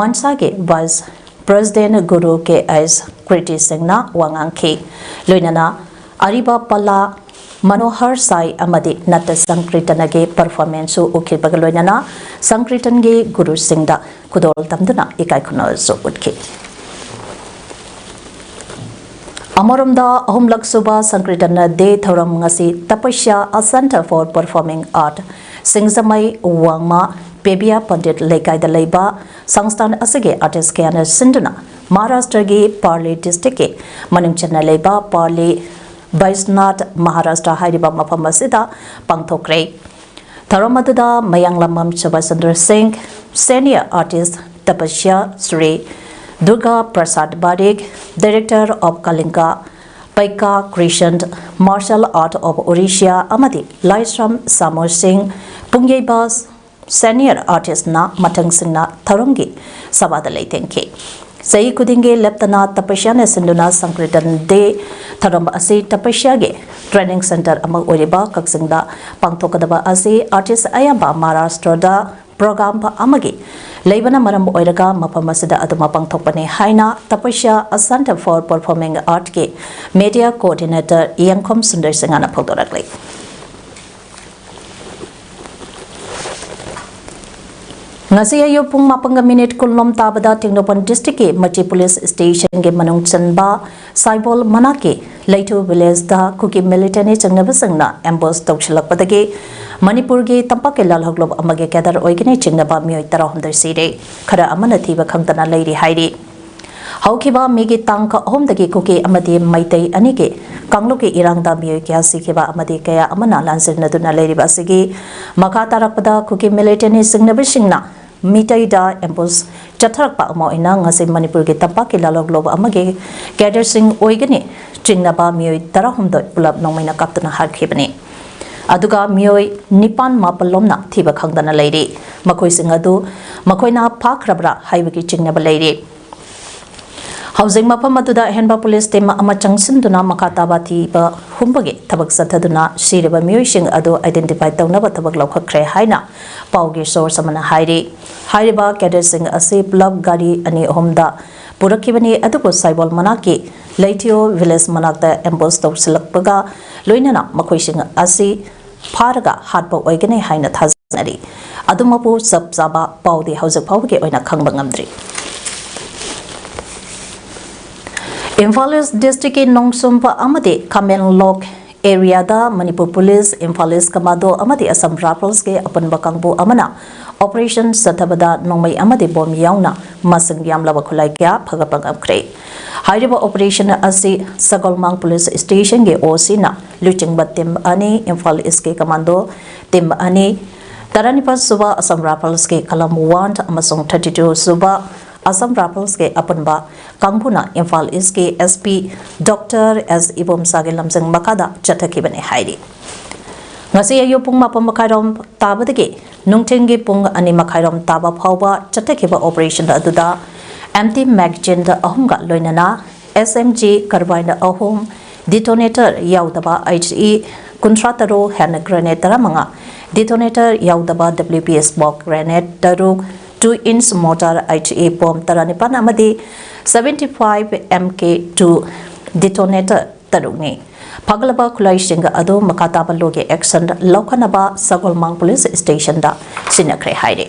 ꯃꯟꯁꯥꯒꯤ Vice President ꯒꯨꯔꯨ ꯀꯦ ꯑꯩꯆ ꯀ꯭ꯔꯤꯇꯤ ꯁꯤꯡꯅ ꯋꯥ ꯉꯥꯡꯈꯤ꯫ ꯂꯣꯏꯅꯅ ꯑꯔꯤꯕ ꯄꯂꯥ ꯃꯅꯣꯍꯔ ꯁꯥꯏ ꯑꯃꯗꯤ ꯅꯠꯇ ꯁꯪꯀ꯭ꯔꯤꯇꯅꯒꯤ performanceꯁꯨ ꯎꯠꯈꯤꯕꯒ ꯂꯣꯏꯅꯅ ꯁꯪꯀ꯭ꯔꯤꯇꯟꯒꯤ ꯒꯨꯔꯨꯁꯤꯡꯗ ꯈꯨꯗꯣꯜ ꯇꯝꯗꯨꯅ ꯏꯀꯥꯏ ꯈꯨꯝꯅꯕꯁꯨ ꯎꯠꯈꯤ꯫ ꯑꯃꯔꯣꯝꯗ ꯑꯍꯨꯝꯂꯛ ꯁꯨꯕ ꯁꯪꯀ꯭ꯔꯤꯇꯟ ꯗꯦ ꯊꯧꯔꯝ ꯉꯁꯤ ꯇꯄꯁ꯭ꯌꯥ, a Centre for Performing Art, ꯁꯤꯡꯖꯃꯩ, ꯋꯥꯡꯃ, ꯄꯦꯕꯤꯌꯥ ꯄꯟꯗꯤꯠ ꯂꯩꯀꯥꯏꯗ ꯂꯩꯕ ꯁꯪꯁꯊꯥꯟ ꯑꯁꯤꯒꯤ ꯑꯥꯔꯇꯤꯁ ꯀꯌꯥꯅ ꯁꯤꯟꯗꯨꯅ ꯃꯍꯥꯔꯥꯁꯇ꯭ꯔꯒꯤ ꯄꯥꯔꯂꯤ ꯗꯤꯁꯇ꯭ꯔꯤꯛꯀꯤ ꯃꯅꯨꯡ ꯆꯟꯅ ꯂꯩꯕ ꯄꯥꯔꯂꯤ ꯕꯩꯁꯅꯥꯊ ꯃꯍꯥꯔꯥꯁꯇ꯭ꯔ ꯍꯥꯏꯔꯤꯕ ꯃꯐꯝ ꯑꯁꯤꯗ ꯄꯥꯡꯊꯣꯛꯈ꯭ꯔꯦ꯫ ꯊꯧꯔꯝ ꯑꯗꯨꯗ ꯃꯌꯥꯡꯂꯝꯕꯝ ꯁꯨꯕꯥꯁ Chandra Singh, senior artist Tapasya Sri Durga Prasad Barik, Director of Kalinga, Paika Creation, Martial Art of Orisia ꯑꯃꯗꯤ ꯂꯥꯏꯁ꯭ꯔꯝ ꯁꯥꯃꯨ ꯁꯤꯡ, ꯄꯨꯡꯌꯩꯕ ꯁꯦꯅꯤꯌꯔ ꯑꯥꯔꯇꯤꯁꯅ ꯃꯊꯪꯁꯤꯡꯅ ꯊꯧꯔꯝꯒꯤ ꯁꯚꯥꯗ ꯂꯩꯇꯦꯡꯈꯤ꯫ ꯆꯍꯤ ꯈꯨꯗꯤꯡꯒꯤ ꯂꯦꯞꯇꯅ ꯇꯄꯁ꯭ꯌꯥꯅ ꯁꯤꯟꯗꯨꯅ ꯁꯪꯀ꯭ꯔꯤꯇꯟ ꯗꯦ ꯊꯧꯔꯝ ꯑꯁꯤ ꯇꯄꯁ꯭ꯌꯥꯒꯤ ꯇ꯭ꯔꯦꯅꯤꯡ ꯁꯦꯟꯇꯔ ꯑꯃ ꯑꯣꯏꯔꯤꯕ ꯀꯛꯆꯤꯡꯗ ꯄꯥꯡꯊꯣꯛꯀꯗꯕ ꯑꯁꯤ ꯑꯥꯔꯇꯤꯁ ꯑꯌꯥꯝꯕ ꯃꯍꯥꯔꯥꯁꯇ꯭ꯔꯗ ꯄ꯭ꯔꯣꯒ꯭ꯔꯥꯝ ꯑꯃꯒꯤ ꯂꯩꯕꯅ ꯃꯔꯝ ꯑꯣꯏꯔꯒ ꯃꯐꯝ ꯑꯁꯤꯗ ꯑꯗꯨꯃꯛ ꯄꯥꯡꯊꯣꯛꯄꯅꯤ ꯍꯥꯏꯅ ꯇꯄꯁ꯭ꯌꯥ ꯑ ꯁꯦꯟꯇꯔ ꯐꯣꯔ ꯄꯔꯐꯣꯔꯃꯤꯡ ꯑꯥꯔꯠꯀꯤ ꯃꯦꯗꯤꯌꯥ ꯀꯣꯑꯣꯔꯗꯤꯅꯦꯇꯔ ꯌꯦꯡꯈꯣꯝ ꯁꯨꯟꯗꯔ ꯁꯤꯡꯍꯅ ꯐꯣꯡꯗꯣꯔꯛꯂꯤ꯫ ꯉꯁꯤ ꯑꯌꯨꯛ ꯄꯨꯡ ꯃꯥꯄꯟꯒ ꯃꯤꯅꯤꯠ ꯀꯨꯟꯂꯣꯝ ꯇꯥꯕꯗ ꯇꯦꯡꯅꯧꯄꯜ ꯗꯤꯁꯇ꯭ꯔꯤꯛꯀꯤ ꯃꯆꯤ ꯄꯨꯂꯤꯁ ꯁ꯭ꯇꯦꯁꯟꯒꯤ ꯃꯅꯨꯡ ꯆꯟꯕ ꯁꯥꯏꯕꯣꯜ ꯃꯅꯥꯛꯀꯤ ꯂꯩꯊꯨ ꯚꯤꯂꯦꯖꯇ ꯀꯨꯀꯤ ꯃꯤꯂꯤꯇꯦꯟꯠ ꯆꯤꯡꯅꯕꯁꯤꯡꯅ ꯑꯦꯝꯕꯨꯁ ꯇꯧꯁꯤꯜꯂꯛꯄꯗꯒꯤ ꯃꯅꯤꯄꯨꯔꯒꯤ ꯇꯝꯄꯥꯛꯀꯤ ꯂꯥꯜꯍꯧꯂꯨꯞ ꯑꯃꯒꯤ ꯀꯦꯗꯔ ꯑꯣꯏꯒꯅꯤ ꯆꯤꯡꯅꯕ ꯃꯤꯑꯣꯏ ꯇꯔꯥꯍꯨꯝꯗꯣꯏ ꯁꯤꯔꯦ꯫ ꯈꯔ ꯑꯃꯅ ꯊꯤꯕ ꯈꯪꯗꯅ ꯂꯩꯔꯤ ꯍꯥꯏꯔꯤ꯫ ꯍꯧꯈꯤꯕ ꯃꯦꯒꯤ ꯇꯥꯡ ꯑꯍꯨꯝꯗꯒꯤ ꯀꯨꯀꯤ ꯑꯃꯗꯤ ꯃꯩꯇꯩ ꯑꯅꯤꯒꯤ ꯀꯥꯡꯂꯨꯞꯀꯤ ꯏꯔꯥꯡꯗ ꯃꯤꯑꯣꯏ ꯀꯌꯥ ꯁꯤꯈꯤꯕ ꯑꯃꯗꯤ ꯀꯌꯥ ꯑꯃꯅ ꯂꯥꯟꯖꯦꯟꯅꯗꯨꯅ ꯂꯩꯔꯤꯕ ꯑꯁꯤꯒꯤ ꯃꯈꯥ ꯇꯥꯔꯛꯄꯗ ꯀꯨꯀꯤ ꯃꯤꯂꯤꯇꯦꯟꯠ ꯆꯤꯡꯅꯕꯁꯤꯡꯅ ꯃꯤꯇꯩꯗ ꯑꯦꯝꯕꯨꯁ ꯆꯠꯊꯔꯛꯄ ꯑꯃ ꯑꯣꯏꯅ ꯉꯁꯤ ꯃꯅꯤꯄꯨꯔꯒꯤ ꯇꯝꯄꯥꯛꯀꯤ ꯂꯥꯜꯍꯧꯂꯨꯞ ꯑꯃꯒꯤ ꯀꯦꯗꯔꯁꯤꯡ ꯑꯣꯏꯒꯅꯤ ꯆꯤꯡꯅꯕ ꯃꯤꯑꯣꯏ ꯇꯔꯥꯍꯨꯝꯗꯣꯏ ꯄꯨꯂꯞ ꯅꯣꯡꯃꯩꯅ ꯀꯥꯞꯇꯨꯅ ꯍꯥꯠꯈꯤꯕꯅꯤ꯫ ꯑꯗꯨꯒ ꯃꯤꯑꯣꯏ ꯅꯤꯄꯥꯟ ꯃꯥꯄꯜ ꯂꯣꯝꯅ ꯊꯤꯕ ꯈꯪꯗꯅ ꯂꯩꯔꯤ꯫ ꯃꯈꯣꯏꯁꯤꯡ ꯑꯗꯨ ꯃꯈꯣꯏꯅ ꯐꯥꯈ꯭ꯔꯕ꯭ꯔꯥ ꯍꯥꯏꯕꯒꯤ ꯆꯤꯡꯅꯕ ꯂꯩꯔꯤ꯫ ꯍꯧꯖꯤꯛ ꯃꯐꯝ ꯑꯗꯨꯗ ꯑꯍꯦꯟꯕ ꯄꯨꯂꯤꯁ ꯇꯤꯝ ꯑꯃ ꯆꯪꯁꯤꯟꯗꯨꯅ ꯃꯈꯥ ꯇꯥꯕ ꯊꯤꯕ ꯍꯨꯝꯕꯒꯤ ꯊꯕꯛ ꯆꯠꯊꯗꯨꯅ ꯁꯤꯔꯕ ꯃꯤꯑꯣꯏꯁꯤꯡ ꯑꯗꯨ ꯑꯥꯏꯗꯦꯟꯇꯤꯐꯥꯏ ꯇꯧꯅꯕ ꯊꯕꯛ ꯂꯧꯈꯠꯈ꯭ꯔꯦ ꯍꯥꯏꯅ ꯄꯥꯎꯒꯤ ꯁꯣꯔꯁ ꯑꯃꯅ ꯍꯥꯏꯔꯤ꯫ ꯍꯥꯏꯔꯤꯕ ꯀꯦꯗꯔꯁꯤꯡ ꯑꯁꯤ ꯄꯨꯂꯞ ꯒꯥꯔꯤ ꯑꯅꯤ ꯑꯍꯨꯝꯗ ꯄꯨꯔꯛꯈꯤꯕꯅꯤ, ꯑꯗꯨꯕꯨ ꯁꯥꯏꯕꯣꯜ ꯃꯅꯥꯛꯀꯤ ꯂꯩꯊꯤꯌꯣ ꯚꯤꯂꯦꯖ ꯃꯅꯥꯛꯇ ꯑꯦꯝꯕꯨꯁ ꯇꯧꯁꯤꯜꯂꯛꯄꯒ ꯂꯣꯏꯅꯅ ꯃꯈꯣꯏꯁꯤꯡ ꯑꯁꯤ ꯐꯥꯔꯒ ꯍꯥꯠꯄ ꯑꯣꯏꯒꯅꯤ ꯍꯥꯏꯅ ꯊꯥꯖꯅꯔꯤ꯫ ꯑꯗꯨꯃꯛꯄꯨ ꯆꯞ ꯆꯥꯕ ꯄꯥꯎꯗꯤ ꯍꯧꯖꯤꯛ ꯐꯥꯎꯕꯒꯤ ꯑꯣꯏꯅ ꯈꯪꯕ ꯉꯝꯗ꯭ꯔꯤ꯫ ꯏꯝꯐꯥꯜ ꯏꯁ ꯗꯤꯁꯇ꯭ꯔꯤꯛꯀꯤ ꯅꯣꯡꯆꯨꯝꯕ ꯑꯃꯗꯤ ꯈꯥꯃꯦꯟꯂꯣꯛ ꯑꯦꯔꯤꯌꯥꯗ ꯃꯅꯤꯄꯨꯔ ꯄꯨꯂꯤꯁ, ꯏꯝꯐꯥꯜ ꯏꯁ ꯀꯃꯥꯟꯗꯣ ꯑꯃꯗꯤ ꯑꯁꯥꯝ ꯔꯥꯏꯐꯜꯁꯀꯤ ꯑꯄꯨꯟꯕ ꯀꯥꯡꯕꯨ ꯑꯃꯅ ꯑꯣꯄꯔꯦꯁꯟ ꯆꯠꯊꯕꯗ ꯅꯣꯡꯃꯩ ꯑꯃꯗꯤ ꯕꯣꯝ ꯌꯥꯎꯅ ꯃꯁꯤꯡ ꯌꯥꯝꯂꯕ ꯈꯨꯠꯂꯥꯏ ꯀꯌꯥ ꯐꯒꯠꯄ ꯉꯝꯈ꯭ꯔꯦ꯫ ꯍꯥꯏꯔꯤꯕ ꯑꯣꯄꯔꯦꯁꯟ ꯑꯁꯤ ꯁꯒꯣꯜꯃꯥꯡ ꯄꯨꯂꯤꯁ ꯁ꯭ꯇꯦꯁꯟꯒꯤ ꯑꯣ ꯁꯤꯅ ꯂꯨꯆꯤꯡꯕ ꯇꯤꯝ ꯑꯅꯤ, ꯏꯝꯐꯥꯜ ꯏꯁꯀꯤ ꯀꯃꯥꯟꯗꯣ ꯇꯤꯝ ꯑꯅꯤ, ꯇꯔꯥꯅꯤꯄꯥꯜ ꯁꯨꯕ ꯑꯁꯥꯝ ꯔꯥꯏꯐꯜꯁꯀꯤ ꯀꯂꯝ ꯋꯥꯟ ꯑꯃꯁꯨꯡ ꯊꯥꯔꯇꯤ ꯇꯨ ꯁꯨꯕ ꯑꯁꯥꯝ ꯔꯥꯏꯐꯜꯁꯀꯤ ꯑꯄꯨꯟꯕ ꯀꯥꯡꯕꯨꯅ ꯏꯝꯐꯥꯜ ꯏꯁꯀꯤ ꯑꯦꯁ ꯄꯤ ꯗꯣꯛꯇꯔ ꯑꯦꯁ ꯏꯕꯣꯝꯆꯥꯒꯤ ꯂꯝꯖꯤꯡ ꯃꯈꯥꯗ ꯆꯠꯊꯈꯤꯕꯅꯤ ꯍꯥꯏꯔꯤ꯫ ꯉꯁꯤ ꯑꯌꯨꯛ ꯄꯨꯡ ꯃꯥꯄꯟ ꯃꯈꯥꯏꯔꯣꯝ ꯇꯥꯕꯗꯒꯤ ꯅꯨꯡꯊꯤꯜꯒꯤ ꯄꯨꯡ ꯑꯅꯤ ꯃꯈꯥꯏꯔꯣꯝ ꯇꯥꯕ ꯐꯥꯎꯕ ꯆꯠꯊꯈꯤꯕ ꯑꯣꯄꯔꯦꯁꯟ ꯑꯗꯨꯗ ꯑꯦꯝꯇꯤ ꯃꯦꯒꯖꯤꯟ ꯑꯍꯨꯝꯒ ꯂꯣꯏꯅꯅ ꯑꯦꯁ ꯑꯦꯝ ꯖꯤ ꯀꯥꯔꯕꯥꯏꯟ ꯑꯍꯨꯝ, ꯗꯤꯇꯣꯅꯦꯇꯔ ꯌꯥꯎꯗꯕ ꯑꯩꯆ ꯏ ꯀꯨꯟꯊ꯭ꯔꯥ ꯇꯔꯨꯛ, ꯍꯦꯟ ꯒ꯭ꯔꯦꯅꯦꯗ ꯇꯔꯥꯃꯉꯥ, ꯗꯤꯇꯣꯅꯦꯇꯔ ꯌꯥꯎꯗꯕ ꯗꯕ꯭ꯂꯤꯎ ꯄꯤ ꯁ꯭ꯃꯣꯛ ꯒ꯭ꯔꯦꯅꯦꯗ ꯇꯔꯨꯛ, two inch mortar H E bomb ꯇꯔꯥꯅꯤꯄꯥꯟ ꯑꯃꯗꯤ seventy five M K two detonator ꯇꯔꯨꯛꯅꯤ꯫ ꯐꯒꯠꯂꯕ ꯈꯨꯠꯂꯥꯏꯁꯤꯡ ꯑꯗꯨ ꯃꯈꯥ ꯇꯥꯕ ꯂꯣꯒꯤ ꯑꯦꯛꯁꯟ ꯂꯧꯈꯠꯅꯕ ꯁꯒꯣꯜꯃꯥꯡ ꯄꯨꯂꯤꯁ ꯁ꯭ꯇꯦꯁꯟꯗ ꯁꯤꯟꯅꯈ꯭ꯔꯦ ꯍꯥꯏꯔꯤ꯫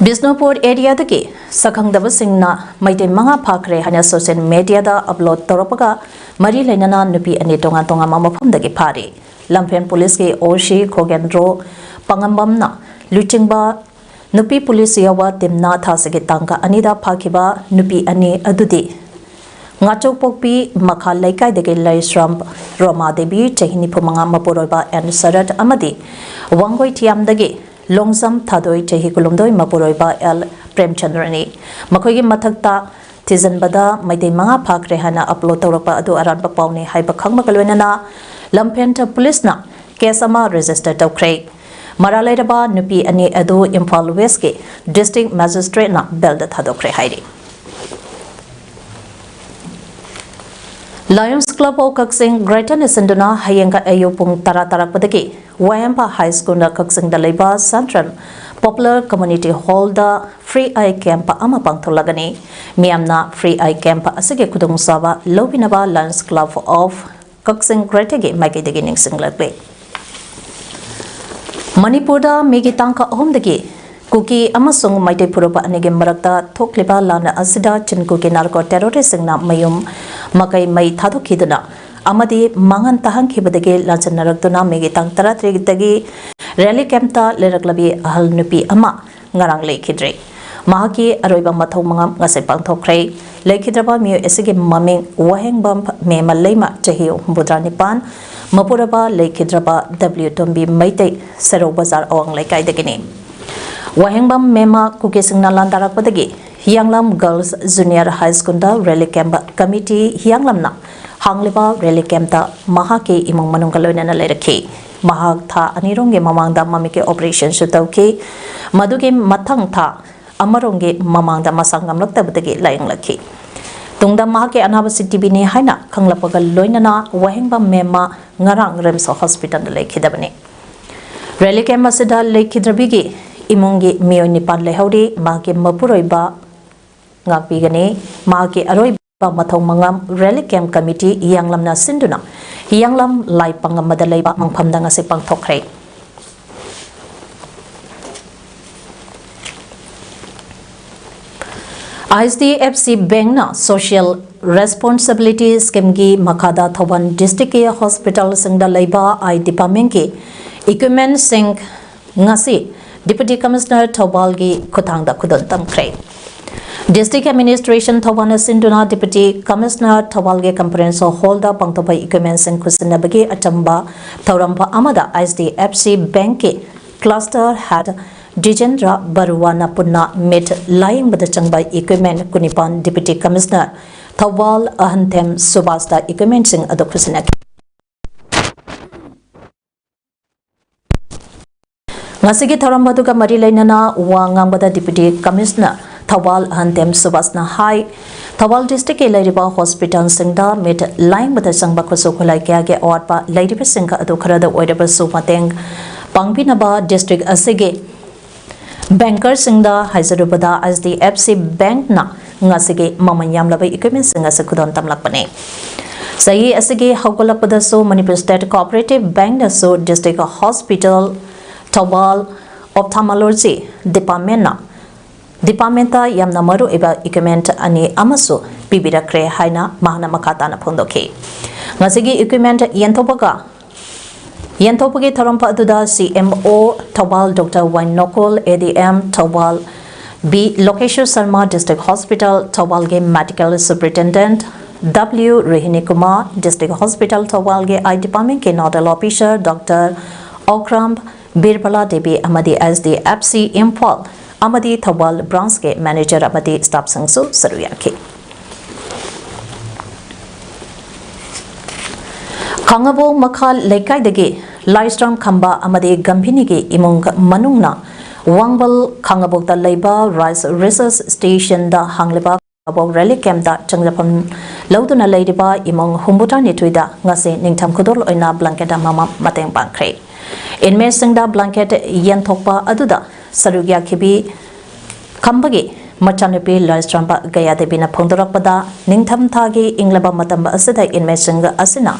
ꯕꯤꯁꯅꯨꯄꯨꯔ ꯑꯦꯔꯤꯌꯥꯗꯒꯤ ꯁꯛꯈꯪꯗꯕꯁꯤꯡꯅ ꯃꯩꯇꯩ ꯃꯉꯥ ꯐꯥꯈ꯭ꯔꯦ ꯍꯥꯏꯅ ꯁꯣꯁꯤꯌꯦꯜ ꯃꯦꯗꯤꯌꯥꯗ ꯑꯞꯂꯣꯗ ꯇꯧꯔꯛꯄꯒ ꯃꯔꯤ ꯂꯩꯅꯅ ꯅꯨꯄꯤ ꯑꯅꯤ ꯇꯣꯉꯥꯟ ꯇꯣꯉꯥꯟꯕ ꯃꯐꯝꯗꯒꯤ ꯐꯥꯔꯤ꯫ ꯂꯝꯐꯦꯜ ꯄꯨꯂꯤꯁꯀꯤ ꯑꯣ ꯁꯤ ꯈꯣꯒꯦꯟꯗ꯭ꯔꯣ ꯄꯥꯉꯝꯕꯝꯅ ꯂꯨꯆꯤꯡꯕ ꯅꯨꯄꯤ ꯄꯨꯂꯤꯁ ꯌꯥꯎꯕ ꯇꯤꯝꯅ ꯊꯥꯁꯤꯒꯤ ꯇꯥꯡ ꯑꯅꯤꯗ ꯐꯥꯈꯤꯕ ꯅꯨꯄꯤ ꯑꯅꯤ ꯑꯗꯨꯗꯤ ꯉꯥꯆꯣꯛꯄꯣꯛꯄꯤ ꯃꯈꯥ ꯂꯩꯀꯥꯏꯗꯒꯤ ꯂꯩꯁ꯭ꯔꯝ ꯔꯣꯃꯥ ꯗꯦꯕꯤ, ꯆꯍꯤ ꯅꯤꯐꯨ ꯃꯉꯥ, ꯃꯄꯨꯔꯣꯏꯕ ꯑꯦꯟ ꯁꯔꯠ ꯑꯃꯗꯤ ꯋꯥꯡꯒꯣꯏ ꯊꯤꯌꯥꯝꯗꯒꯤ ꯂꯣꯡꯖꯝ ꯊꯥꯗꯣꯏ, ꯆꯍꯤ ꯀꯨꯟꯍꯨꯝꯗꯣꯏ, ꯃꯄꯨꯔꯣꯏꯕ ꯑꯦꯜ ꯄ꯭ꯔꯦꯝꯆꯟꯗ꯭ꯔꯅꯤ꯫ ꯃꯈꯣꯏꯒꯤ ꯃꯊꯛꯇ ꯊꯤꯖꯤꯟꯕꯗ ꯃꯩꯇꯩ ꯃꯉꯥ ꯐꯥꯈ꯭ꯔꯦ ꯍꯥꯏꯅ ꯑꯞꯂꯣꯗ ꯇꯧꯔꯛꯄ ꯑꯗꯨ ꯑꯔꯥꯟꯕ ꯄꯥꯎꯅꯤ ꯍꯥꯏꯕ ꯈꯪꯕꯒ ꯂꯣꯏꯅꯅ ꯂꯝꯐꯦꯜ ꯄꯨꯂꯤꯁꯅ ꯀꯦꯁ ꯑꯃ ꯔꯦꯖꯤꯁꯇꯔ ꯇꯧꯈ꯭ꯔꯦ꯫ ꯃꯔꯥꯜ ꯂꯩꯔꯕ ꯅꯨꯄꯤ ꯑꯅꯤ ꯑꯗꯨ ꯏꯝꯐꯥꯜ ꯋꯦꯁꯀꯤ ꯗꯤꯁꯇ꯭ꯔꯤꯛ ꯃꯦꯖꯤꯁꯇ꯭ꯔꯦꯠꯅ ꯕꯦꯜꯗ ꯊꯥꯗꯣꯛꯈ꯭ꯔꯦ ꯍꯥꯏꯔꯤ꯫ Lions Club of Kakching Greaterꯅ ꯁꯤꯟꯗꯨꯅ ꯍꯌꯦꯡ ꯑꯌꯨꯛ ꯄꯨꯡ ꯇꯔꯥ ꯇꯥꯔꯛꯄꯗꯒꯤ ꯋꯥꯌꯦꯝꯕ ꯍꯥꯏ ꯁ꯭ꯀꯨꯜꯅ ꯀꯛꯆꯤꯡꯗ ꯂꯩꯕ ꯁꯦꯟꯇ꯭ꯔꯦꯜ ꯄꯣꯄꯨꯂꯔ ꯀꯝꯃ꯭ꯌꯨꯅꯤꯇꯤ ꯍꯣꯜꯗ ꯐ꯭ꯔꯤ ꯑꯥꯏ ꯀꯦꯝꯞ ꯑꯃ ꯄꯥꯡꯊꯣꯛꯂꯒꯅꯤ꯫ ꯃꯤꯌꯥꯝꯅ ꯐ꯭ꯔꯤ ꯑꯥꯏ ꯀꯦꯝꯞ ꯑꯁꯤꯒꯤ ꯈꯨꯗꯣꯡꯆꯥꯕ ꯂꯧꯕꯤꯅꯕ Lions Club of ꯀꯛꯆꯤꯡ ꯒ꯭ꯔꯦꯇꯔꯒꯤ ꯃꯥꯏꯀꯩꯗꯒꯤ ꯅꯤꯡꯁꯤꯡꯂꯛꯂꯤ꯫ ꯃꯅꯤꯄꯨꯔꯗ ꯃꯦꯒꯤ ꯇꯥꯡ ꯑꯍꯨꯝꯗꯒꯤ ꯀꯨꯀꯤ ꯑꯃꯁꯨꯡ ꯃꯩꯇꯩ ꯐꯨꯔꯨꯞ ꯑꯅꯤꯒꯤ ꯃꯔꯛꯇ ꯊꯣꯛꯂꯤꯕ ꯂꯥꯟ ꯑꯁꯤꯗ ꯆꯤꯟ ꯀꯨꯀꯤ ꯅꯥꯔꯀꯣ ꯇꯦꯔꯣꯔꯤꯁꯁꯤꯡꯅ ꯃꯌꯨꯝ ꯃꯀꯩ ꯃꯩ ꯊꯥꯗꯣꯛꯈꯤꯗꯨꯅ ꯑꯃꯗꯤ ꯃꯥꯡꯍꯟ ꯇꯥꯍꯟꯈꯤꯕꯗꯒꯤ ꯂꯥꯟꯖꯟꯅꯔꯛꯇꯨꯅ ꯃꯦꯒꯤ ꯇꯥꯡ ꯇꯔꯥꯇꯔꯦꯠꯇꯒꯤ ꯔꯦꯂꯤ ꯀꯦꯝꯞꯇ ꯂꯩꯔꯛꯂꯕꯤ ꯑꯍꯜ ꯅꯨꯄꯤ ꯑꯃ ꯉꯔꯥꯡ ꯂꯩꯈꯤꯗ꯭ꯔꯦ꯫ ꯃꯍꯥꯛꯀꯤ ꯑꯔꯣꯏꯕ ꯃꯊꯧ ꯃꯉꯝ ꯉꯁꯤ ꯄꯥꯡꯊꯣꯛꯈ꯭ꯔꯦ꯫ ꯂꯩꯈꯤꯗ꯭ꯔꯕ ꯃꯤꯑꯣꯏ ꯑꯁꯤꯒꯤ ꯃꯃꯤꯡ ꯋꯥꯍꯦꯡꯕꯝ ꯃꯦꯃ ꯂꯩꯃ, ꯆꯍꯤ ꯍꯨꯝꯐꯨꯇꯔꯥ ꯅꯤꯄꯥꯟ, ꯃꯄꯨꯔꯕ ꯂꯩꯈꯤꯗ꯭ꯔꯕ ꯗꯕ꯭ꯂꯤꯎ ꯇꯣꯝꯕꯤ ꯃꯩꯇꯩ, ꯁꯦꯔꯧ ꯕꯖꯥꯔ ꯑꯋꯥꯡ ꯂꯩꯀꯥꯏꯗꯒꯤꯅꯤ꯫ ꯋꯥꯍꯦꯡꯕꯝ ꯃꯦꯃ ꯀꯨꯀꯤꯁꯤꯡꯅ ꯂꯥꯟꯗꯥꯔꯛꯄꯗꯒꯤ ꯍꯤꯌꯥꯡꯂꯝ ꯒꯔꯜꯁ ꯖꯨꯅꯤꯌꯔ ꯍꯥꯏ ꯁ꯭ꯀꯨꯜꯗ ꯔꯦꯂꯤ ꯀꯦꯝꯞ ꯀꯃꯤꯇꯤ ꯍꯤꯌꯥꯡꯂꯝꯅ ꯍꯥꯡꯂꯤꯕ ꯔꯦꯂꯤ ꯀꯦꯝꯞꯇ ꯃꯍꯥꯛꯀꯤ ꯏꯃꯨꯡ ꯃꯅꯨꯡꯒ ꯂꯣꯏꯅꯅ ꯂꯩꯔꯛꯈꯤ꯫ ꯃꯍꯥꯛ ꯊꯥ ꯑꯅꯤꯔꯣꯝꯒꯤ ꯃꯃꯥꯡꯗ ꯃꯃꯤꯠꯀꯤ ꯑꯣꯄꯔꯦꯁꯟꯁꯨ ꯇꯧꯈꯤ꯫ ꯃꯗꯨꯒꯤ ꯃꯊꯪ ꯊꯥ ꯑꯃꯔꯣꯝꯒꯤ ꯃꯃꯥꯡꯗ ꯃꯁꯥ ꯉꯝꯂꯛꯇꯕꯗꯒꯤ ꯂꯥꯌꯦꯡꯂꯛꯈꯤ꯫ ꯇꯨꯡꯗ ꯃꯍꯥꯛꯀꯤ ꯑꯅꯥꯕꯁꯤ ꯇꯤꯕꯤꯅꯤ ꯍꯥꯏꯅ ꯈꯪꯂꯛꯄꯒ ꯂꯣꯏꯅꯅ ꯋꯥꯍꯦꯡꯕꯝ ꯃꯦꯝꯃ ꯉꯔꯥꯡ ꯔꯤꯝꯁ ꯍꯣꯁꯄꯤꯇꯥꯜꯗ ꯂꯩꯈꯤꯗꯕꯅꯤ꯫ ꯔꯦꯂꯤ ꯀꯦꯝꯞ ꯑꯁꯤꯗ ꯂꯩꯈꯤꯗ꯭ꯔꯕꯤꯒꯤ ꯏꯃꯨꯡꯒꯤ ꯃꯤꯑꯣꯏ ꯅꯤꯄꯥꯟ ꯂꯩꯍꯧꯔꯤ꯫ ꯃꯍꯥꯛꯀꯤ ꯃꯄꯨꯔꯣꯏꯕ ꯉꯥꯛꯄꯤꯒꯅꯤ꯫ ꯃꯍꯥꯛꯀꯤ ꯑꯔꯣꯏꯕ ꯃꯊꯧ ꯃꯉꯝ ꯔꯦꯂꯤ ꯀꯦꯝꯞ ꯀꯃꯤꯇꯤ ꯍꯤꯌꯥꯡꯂꯝꯅ ꯁꯤꯟꯗꯨꯅ ꯍꯤꯌꯥꯡꯂꯝ ꯂꯥꯏ ꯄꯪꯒꯝꯕꯗ ꯂꯩꯕ ꯃꯪꯐꯝꯗ ꯉꯁꯤ ꯄꯥꯡꯊꯣꯛꯈ꯭ꯔꯦ꯫ I D F C ꯕꯦꯡꯛꯅ social responsibility ꯁ꯭ꯀꯤꯝꯒꯤ ꯃꯈꯥꯗ ꯊꯧꯕꯥꯜ ꯗꯤꯁꯇ꯭ꯔꯤꯛꯀꯤ ꯍꯣꯁꯄꯤꯇꯥꯜꯁꯤꯡꯗ ꯂꯩꯕ ꯑꯥꯏ ꯗꯤꯄꯥꯔꯠꯃꯦꯟꯠꯀꯤ ꯏꯀ꯭ꯋꯤꯞꯃꯦꯟꯠꯁꯤꯡ ꯉꯁꯤ ꯗꯤꯄꯨꯇꯤ ꯀꯃꯤꯁꯅꯔ ꯊꯧꯕꯥꯜꯒꯤ ꯈꯨꯠꯊꯥꯡꯗ ꯈꯨꯗꯣꯜ ꯇꯝꯈ꯭ꯔꯦ꯫ ꯗꯤꯁꯇ꯭ꯔꯤꯛ ꯑꯦꯗꯃꯤꯅꯤꯁꯇ꯭ꯔꯦꯁꯟ ꯊꯧꯕꯥꯜꯅ ꯁꯤꯟꯗꯨꯅ ꯗꯤꯄꯨꯇꯤ ꯀꯃꯤꯁꯅꯔ ꯊꯧꯕꯥꯜꯒꯤ ꯀꯟꯐꯔꯦꯟꯁ ꯍꯣꯜꯗ ꯄꯥꯡꯊꯣꯛꯄ ꯏꯀ꯭ꯋꯤꯞꯃꯦꯟꯠꯁꯤꯡ ꯈꯨꯠꯁꯤꯟꯅꯕꯒꯤ ꯑꯆꯝꯕ ꯊꯧꯔꯝ ꯑꯃꯗ ꯑꯥꯏ ꯗꯤ ꯑꯦꯐ ꯁꯤ ꯕꯦꯡꯛꯀꯤ ꯀ꯭ꯂꯁꯇꯔ ꯍꯦꯗ ꯗꯤꯖꯦꯟꯗ꯭ꯔ ꯕꯔꯨꯋꯥꯅ ꯄꯨꯟꯅ ꯃꯤꯠ ꯂꯥꯌꯦꯡꯕꯗ ꯆꯪꯕ ꯏꯀ꯭ꯋꯤꯞꯃꯦꯟꯠ ꯀꯨꯟꯅꯤꯄꯥꯟ ꯗꯤꯄꯨꯇꯤ ꯀꯃꯤꯁꯅꯔ ꯊꯧꯕꯥꯜ ꯑꯍꯟꯊꯦꯝ ꯁꯨꯕꯥꯁꯇ ꯏꯀ꯭ꯋꯤꯞꯃꯦꯟꯠꯁꯤꯡ ꯑꯗꯨ ꯈꯨꯠꯁꯤꯟꯅꯈꯤ꯫ ꯉꯁꯤꯒꯤ ꯊꯧꯔꯝ ꯑꯗꯨꯒ ꯃꯔꯤ ꯂꯩꯅꯅ ꯋꯥ ꯉꯥꯡꯕꯗ ꯗꯤꯄꯨꯇꯤ ꯀꯃꯤꯁꯅꯔ ꯊꯧꯕꯥꯜ ꯑꯍꯟꯊꯦꯝ ꯁꯨꯕꯥꯁꯅ ꯍꯥꯏ, ꯊꯧꯕꯥꯜ ꯗꯤꯁꯇ꯭ꯔꯤꯛꯀꯤ ꯂꯩꯔꯤꯕ ꯍꯣꯁꯄꯤꯇꯥꯜꯁꯤꯡꯗ ꯃꯤꯠ ꯂꯥꯌꯦꯡꯕꯗ ꯆꯪꯕ ꯈꯨꯠꯁꯨ ꯈꯨꯠꯂꯥꯏ ꯀꯌꯥꯒꯤ ꯑꯋꯥꯠꯄ ꯂꯩꯔꯤꯕꯁꯤꯡ ꯑꯗꯨ ꯈꯔꯗ ꯑꯣꯏꯔꯕꯁꯨ ꯃꯇꯦꯡ ꯄꯥꯡꯕꯤꯅꯕ ꯗꯤꯁꯇ꯭ꯔꯤꯛ ꯑꯁꯤꯒꯤ ꯕꯦꯡꯀꯔꯁꯤꯡꯗ ꯍꯥꯏꯖꯔꯨꯕꯗ ꯑꯥꯏ ꯗꯤ ꯑꯦꯐ ꯁꯤ ꯕꯦꯡꯛꯅ ꯉꯁꯤꯒꯤ ꯃꯃꯜ ꯌꯥꯝꯂꯕ ꯏꯀ꯭ꯋꯤꯞꯃꯦꯟꯠꯁꯤꯡ ꯑꯁꯤ ꯈꯨꯗꯣꯜ ꯇꯝꯂꯛꯄꯅꯤ꯫ ꯆꯍꯤ ꯑꯁꯤꯒꯤ ꯍꯧꯒꯠꯂꯛꯄꯗꯁꯨ ꯃꯅꯤꯄꯨꯔ ꯁ꯭ꯇꯦꯠ ꯀꯣꯑꯣꯄꯔꯦꯇꯤꯚ ꯕꯦꯡꯛꯅꯁꯨ ꯗꯤꯁꯇ꯭ꯔꯤꯛ ꯍꯣꯁꯄꯤꯇꯥꯜ ꯊꯧꯕꯥꯜ ꯑꯣꯞꯊꯥꯜꯃꯣꯂꯣꯖꯤ ꯗꯤꯄꯥꯔꯠꯃꯦꯟꯠꯅ ꯗꯤꯄꯥꯔꯠꯃꯦꯟꯠꯇ ꯌꯥꯝꯅ ꯃꯔꯨꯑꯣꯏꯕ ꯏꯀ꯭ꯋꯤꯞꯃꯦꯟꯠ ꯑꯅꯤ ꯑꯃꯁꯨ ꯄꯤꯕꯤꯔꯛꯈ꯭ꯔꯦ ꯍꯥꯏꯅ ꯃꯍꯥꯛꯅ ꯃꯈꯥ ꯇꯥꯅ ꯐꯣꯡꯗꯣꯛꯈꯤ꯫ ꯉꯁꯤꯒꯤ equipment ꯌꯦꯟꯊꯣꯛꯄꯒ ꯌꯦꯟꯊꯣꯛꯄꯒꯤ ꯊꯧꯔꯝ ꯑꯗꯨꯗ C M O Thoubal doctor Y Nokul, A D M Thoubal, B Lokeshor Sharma, District Hospital ꯊꯧꯕꯥꯜꯒꯤ Medical Superintendent, W Rohini Kumar, District Hospital ꯊꯧꯕꯥꯜꯒꯤ Eye Departmentꯀꯤ Nodal Officer doctor Okram Birbala Devi ꯑꯃꯗꯤ S D F C Imphal ꯑꯃꯗꯤ ꯊꯧꯕꯥꯜ branchꯀꯤ manager ꯑꯃꯗꯤ staffꯁꯤꯡꯁꯨ ꯁꯔꯨꯛ ꯌꯥꯈꯤ꯫ ꯈꯥꯉꯕꯣꯛ ꯃꯈꯥ ꯂꯩꯀꯥꯏꯗꯒꯤ ꯂꯥꯏꯁ꯭ꯔꯝ ꯈꯝꯕ ꯑꯃꯗꯤ ꯒꯝꯚꯤꯅꯤꯒꯤ ꯏꯃꯨꯡ ꯃꯅꯨꯡꯅ ꯋꯥꯡꯕꯜ ꯈꯥꯉꯕꯣꯛꯇ ꯂꯩꯕ Rice Research Stationꯗ ꯍꯥꯡꯂꯤꯕ ꯈꯥꯉꯕꯣꯛ relief campꯇ ꯆꯪꯖꯐꯝ ꯂꯧꯗꯨꯅ ꯂꯩꯔꯤꯕ ꯏꯃꯨꯡ ꯍꯨꯝꯐꯨꯇꯔꯥꯅꯤꯊꯣꯏꯗ ꯉꯁꯤ ꯅꯤꯡꯊꯝ ꯈꯨꯗꯣꯜ ꯑꯣꯏꯅ blanket ꯑꯃꯃꯝ ꯃꯇꯦꯡ ꯄꯥꯡꯈ꯭ꯔꯦ꯫ Inmateꯁꯤꯡꯗ blanket ꯌꯦꯟꯊꯣꯛꯄ ꯑꯗꯨꯗ ꯁꯔꯨꯛ ꯌꯥꯈꯤꯕꯤ ꯈꯝꯕꯒꯤ ꯃꯆꯥꯅꯨꯄꯤ ꯂꯥꯏꯁ꯭ꯔꯝꯕ ꯒꯌꯥ ꯗꯦꯕꯤꯅ ꯐꯣꯡꯗꯣꯔꯛꯄꯗ, ꯅꯤꯡꯊꯝ ꯊꯥꯒꯤ ꯏꯪꯂꯕ ꯃꯇꯝ ꯑꯁꯤꯗ inmateꯁꯤꯡ ꯑꯁꯤꯅ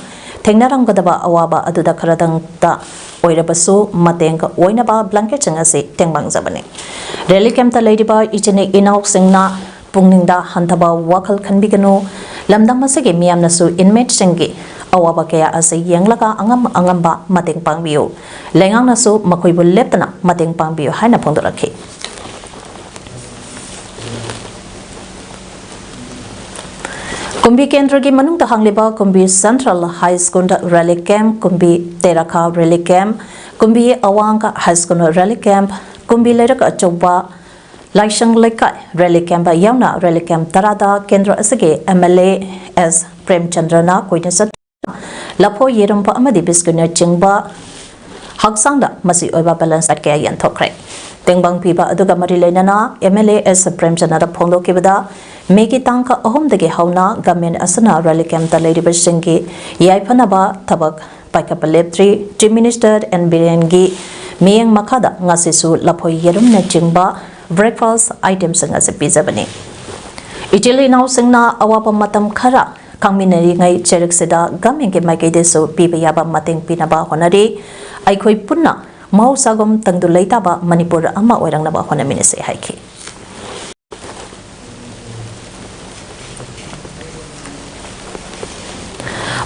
ꯊꯦꯡꯅꯔꯝꯒꯗꯕ ꯑꯋꯥꯕ ꯑꯗꯨꯗ ꯈꯔꯗꯪꯇ ꯑꯣꯏꯔꯕꯁꯨ ꯃꯇꯦꯡ ꯑꯣꯏꯅꯕ blanketꯁꯤꯡ ꯑꯁꯤ ꯇꯦꯡꯕꯥꯡꯖꯕꯅꯤ꯫ Relief campꯇ ꯂꯩꯔꯤꯕ ꯏꯆꯤꯟ ꯏꯅꯥꯎꯁꯤꯡꯅ ꯄꯨꯛꯅꯤꯡꯗ ꯍꯟꯊꯕ ꯋꯥꯈꯜ ꯈꯟꯕꯤꯒꯅꯨ꯫ ꯂꯝꯗꯝ ꯑꯁꯤꯒꯤ ꯃꯤꯌꯥꯝꯅꯁꯨ inmateꯁꯤꯡꯒꯤ ꯑꯋꯥꯕ ꯀꯌꯥ ꯑꯁꯤ ꯌꯦꯡꯂꯒ ꯑꯉꯝ ꯑꯉꯝꯕ ꯃꯇꯦꯡ ꯄꯥꯡꯕꯤꯌꯨ꯫ ꯂꯩꯉꯥꯛꯅꯁꯨ ꯃꯈꯣꯏꯕꯨ ꯂꯦꯞꯇꯅ ꯃꯇꯦꯡ ꯄꯥꯡꯕꯤꯌꯨ ꯍꯥꯏꯅ ꯐꯣꯡꯗꯣꯔꯛꯈꯤ꯫ ꯀꯨꯝꯕꯤ ꯀꯦꯟꯗ꯭ꯔꯒꯤ ꯃꯅꯨꯡꯗ ꯍꯥꯡꯂꯤꯕ ꯀꯨꯝꯕꯤ Central High School relief camp, ꯀꯨꯝꯕꯤ ꯇꯦꯔꯥꯈꯥ relief camp, ꯀꯨꯝꯕꯤ ꯑꯋꯥꯡ High School relief camp, ꯀꯨꯝꯕꯤ ꯂꯩꯔꯛ ꯑꯆꯧꯕ ꯂꯥꯏꯁꯪ ꯂꯩꯀꯥꯏ relief camp ꯌꯥꯎꯅ relief camp ꯇꯔꯥꯗ ꯀꯦꯟꯗ꯭ꯔ ꯑꯁꯤꯒꯤ M L A S ꯄ꯭ꯔꯦꯝꯆꯟꯗ꯭ꯔꯅ ꯀꯣꯏꯅ ꯆꯠꯇꯨꯅ ꯂꯐꯣꯏ, ꯌꯦꯔꯨꯝ ꯑꯃꯗꯤ biscuitꯅꯆꯤꯡꯕ ꯍꯛꯆꯥꯡꯗ ꯃꯆꯤ ꯑꯣꯏꯕ balance diet ꯀꯌꯥ ꯌꯦꯟꯊꯣꯛꯈ꯭ꯔꯦ꯫ ꯇꯦꯡꯕꯥꯡ ꯄꯤꯕ ꯑꯗꯨꯒ ꯃꯔꯤ ꯂꯩꯅꯅ M L A S ꯄ꯭ꯔꯦꯝꯆꯟꯗ꯭ꯔꯅ ꯐꯣꯡꯗꯣꯛꯈꯤꯕꯗ, ꯃꯦꯒꯤ ꯇꯥꯡ ꯑꯍꯨꯝꯗꯒꯤ ꯍꯧꯅ government ꯑꯁꯤꯅ relief campꯇ ꯂꯩꯔꯤꯕꯁꯤꯡꯒꯤ ꯌꯥꯏꯐꯅꯕ ꯊꯕꯛ ꯄꯥꯏꯈꯠꯄ ꯂꯦꯞꯇ꯭ꯔꯤ꯫ Chief Minister N ꯕꯤꯔꯦꯟꯒꯤ ꯃꯤꯠꯌꯦꯡ ꯃꯈꯥꯗ ꯉꯁꯤꯁꯨ ꯂꯐꯣꯏ, ꯌꯦꯔꯨꯝꯅꯆꯤꯡꯕ breakfast itemꯁꯤꯡ ꯑꯁꯤ ꯄꯤꯖꯕꯅꯤ꯫ ꯏꯆꯤꯜ ꯏꯅꯥꯎꯁꯤꯡꯅ ꯑꯋꯥꯕ ꯃꯇꯝ ꯈꯔ ꯈꯥꯡꯃꯤꯟꯅꯔꯤꯉꯩ ꯆꯩꯔꯛꯁꯤꯗ governmentꯀꯤ ꯃꯥꯏꯀꯩꯗꯁꯨ ꯄꯤꯕ ꯌꯥꯕ ꯃꯇꯦꯡ ꯄꯤꯅꯕ ꯍꯣꯠꯅꯔꯤ꯫ ꯑꯩꯈꯣꯏ ꯄꯨꯟꯅ ꯃꯍꯧꯁꯥꯒꯨꯝ ꯇꯪꯗꯨ ꯂꯩꯇꯥꯕ ꯃꯅꯤꯄꯨꯔ ꯑꯃ ꯑꯣꯏꯔꯛꯅꯕ ꯍꯣꯠꯅꯃꯤꯟꯅꯁꯤ ꯍꯥꯏꯈꯤ꯫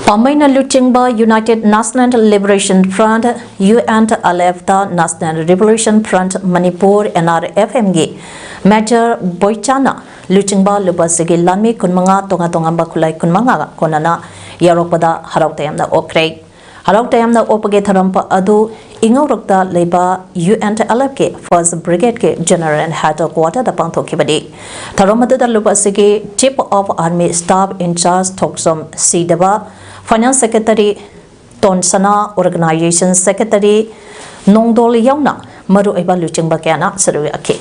ꯄꯥꯝꯕꯩꯅ ꯂꯨꯆꯤꯡꯕ United National Liberation Front, UNLF ꯇ National Revolution Front Manipur, NRFM ꯒꯤ Major ꯕꯣꯏꯆꯥꯅ ꯂꯨꯆꯤꯡꯕ ꯂꯨꯞ ꯑꯁꯤꯒꯤ ꯂꯥꯟꯃꯤ ꯀꯨꯟꯃꯉꯥ ꯇꯣꯉꯥꯟ ꯇꯣꯉꯥꯟꯕ ꯈꯨꯠꯂꯥꯏ ꯀꯨꯟꯃꯉꯥꯒ ꯀꯣꯟꯅꯅ ꯌꯥꯎꯔꯛꯄꯗ ꯍꯔꯥꯎ ꯇꯌꯥꯝꯅ ꯑꯣꯛꯈ꯭ꯔꯦ꯫ ꯍꯔꯥꯎ ꯇꯌꯥꯝꯅ ꯑꯣꯛꯄꯒꯤ ꯊꯧꯔꯝ ꯑꯗꯨ ꯏꯉꯧꯔꯣꯛꯇ ꯂꯩꯕ UNLF ꯀꯤ First Brigade ꯀꯤ General Headquarter ꯗ ꯄꯥꯡꯊꯣꯛꯈꯤꯕꯅꯤ꯫ ꯊꯧꯔꯝ ꯑꯗꯨꯗ ꯂꯨꯞ ꯑꯁꯤꯒꯤ Chief of Army Staff in Charge Thokchom ꯁꯤꯗꯕ, Finance Secretary ꯇꯣꯟꯁꯅꯥ, Organization Secretary ꯅꯣꯡꯗꯣꯜ ꯌꯥꯎꯅ ꯃꯔꯨꯑꯣꯏꯕ ꯂꯨꯆꯤꯡꯕ ꯀꯌꯥꯅ ꯁꯔꯨꯛ ꯌꯥꯈꯤ꯫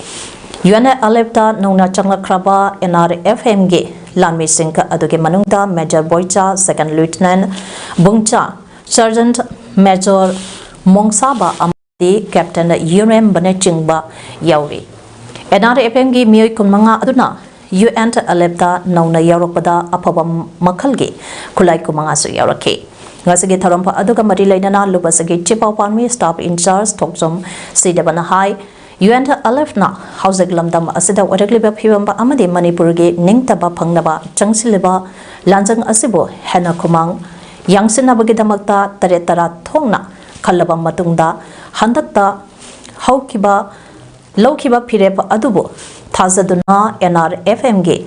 UNLF ꯇ ꯅꯧꯅ ꯆꯪꯂꯛꯈ꯭ꯔꯕ NRFM ꯒꯤ ꯂꯥꯟꯃꯤꯁꯤꯡ ꯑꯗꯨꯒꯤ ꯃꯅꯨꯡꯗ Major ꯕꯣꯏꯆꯥ, Second Lieutenant ꯕꯨꯡꯆꯥ, Sergeant Major ꯃꯣꯡꯁꯥꯕ ꯑꯃꯗꯤ Captain ꯌꯨꯔꯦꯝꯕꯅꯆꯤꯡꯕ ꯌꯥꯎꯔꯤ꯫ NRFM ꯒꯤ ꯃꯤꯑꯣꯏ ꯀꯨꯟꯃꯉꯥ ꯑꯗꯨꯅ UNLF ꯇ ꯅꯧꯅ ꯌꯥꯎꯔꯛꯄꯗ ꯑꯐꯕ ꯃꯈꯜꯒꯤ ꯈꯨꯠꯂꯥꯏ ꯀꯨꯟꯃꯉꯥꯁꯨ ꯌꯥꯎꯔꯛꯈꯤ꯫ ꯉꯁꯤꯒꯤ ꯊꯧꯔꯝ ꯑꯗꯨꯒ ꯃꯔꯤ ꯂꯩꯅꯅ ꯂꯨꯞ ꯑꯁꯤꯒꯤ Chief of Army Staff in Charge Thokchom ꯁꯤꯗꯕꯅ high, UNLF ꯅ ꯍꯧꯖꯤꯛ ꯂꯝꯗꯝ ꯑꯁꯤꯗ ꯑꯣꯏꯔꯛꯂꯤꯕ ꯐꯤꯕꯝ ꯑꯃꯗꯤ ꯃꯅꯤꯄꯨꯔꯒꯤ ꯅꯤꯡꯇꯝꯕ ꯐꯪꯅꯕ ꯆꯪꯁꯤꯜꯂꯤꯕ ꯂꯥꯟꯖꯪ ꯑꯁꯤꯕꯨ ꯍꯦꯟꯅ ꯈꯨꯃꯥꯡ ꯌꯥꯡꯁꯤꯟꯅꯕꯒꯤꯗꯃꯛꯇ ꯇꯔꯦꯠ ꯇꯔꯥ ꯊꯣꯛꯅ ꯈꯜꯂꯕ ꯃꯇꯨꯡꯗ ꯍꯟꯗꯛꯇ ꯍꯧꯈꯤꯕ, ꯂꯧꯈꯤꯕ ꯐꯤꯔꯦꯞ ꯑꯗꯨꯕꯨ ꯊꯥꯖꯗꯨꯅ NRFM ꯒꯤ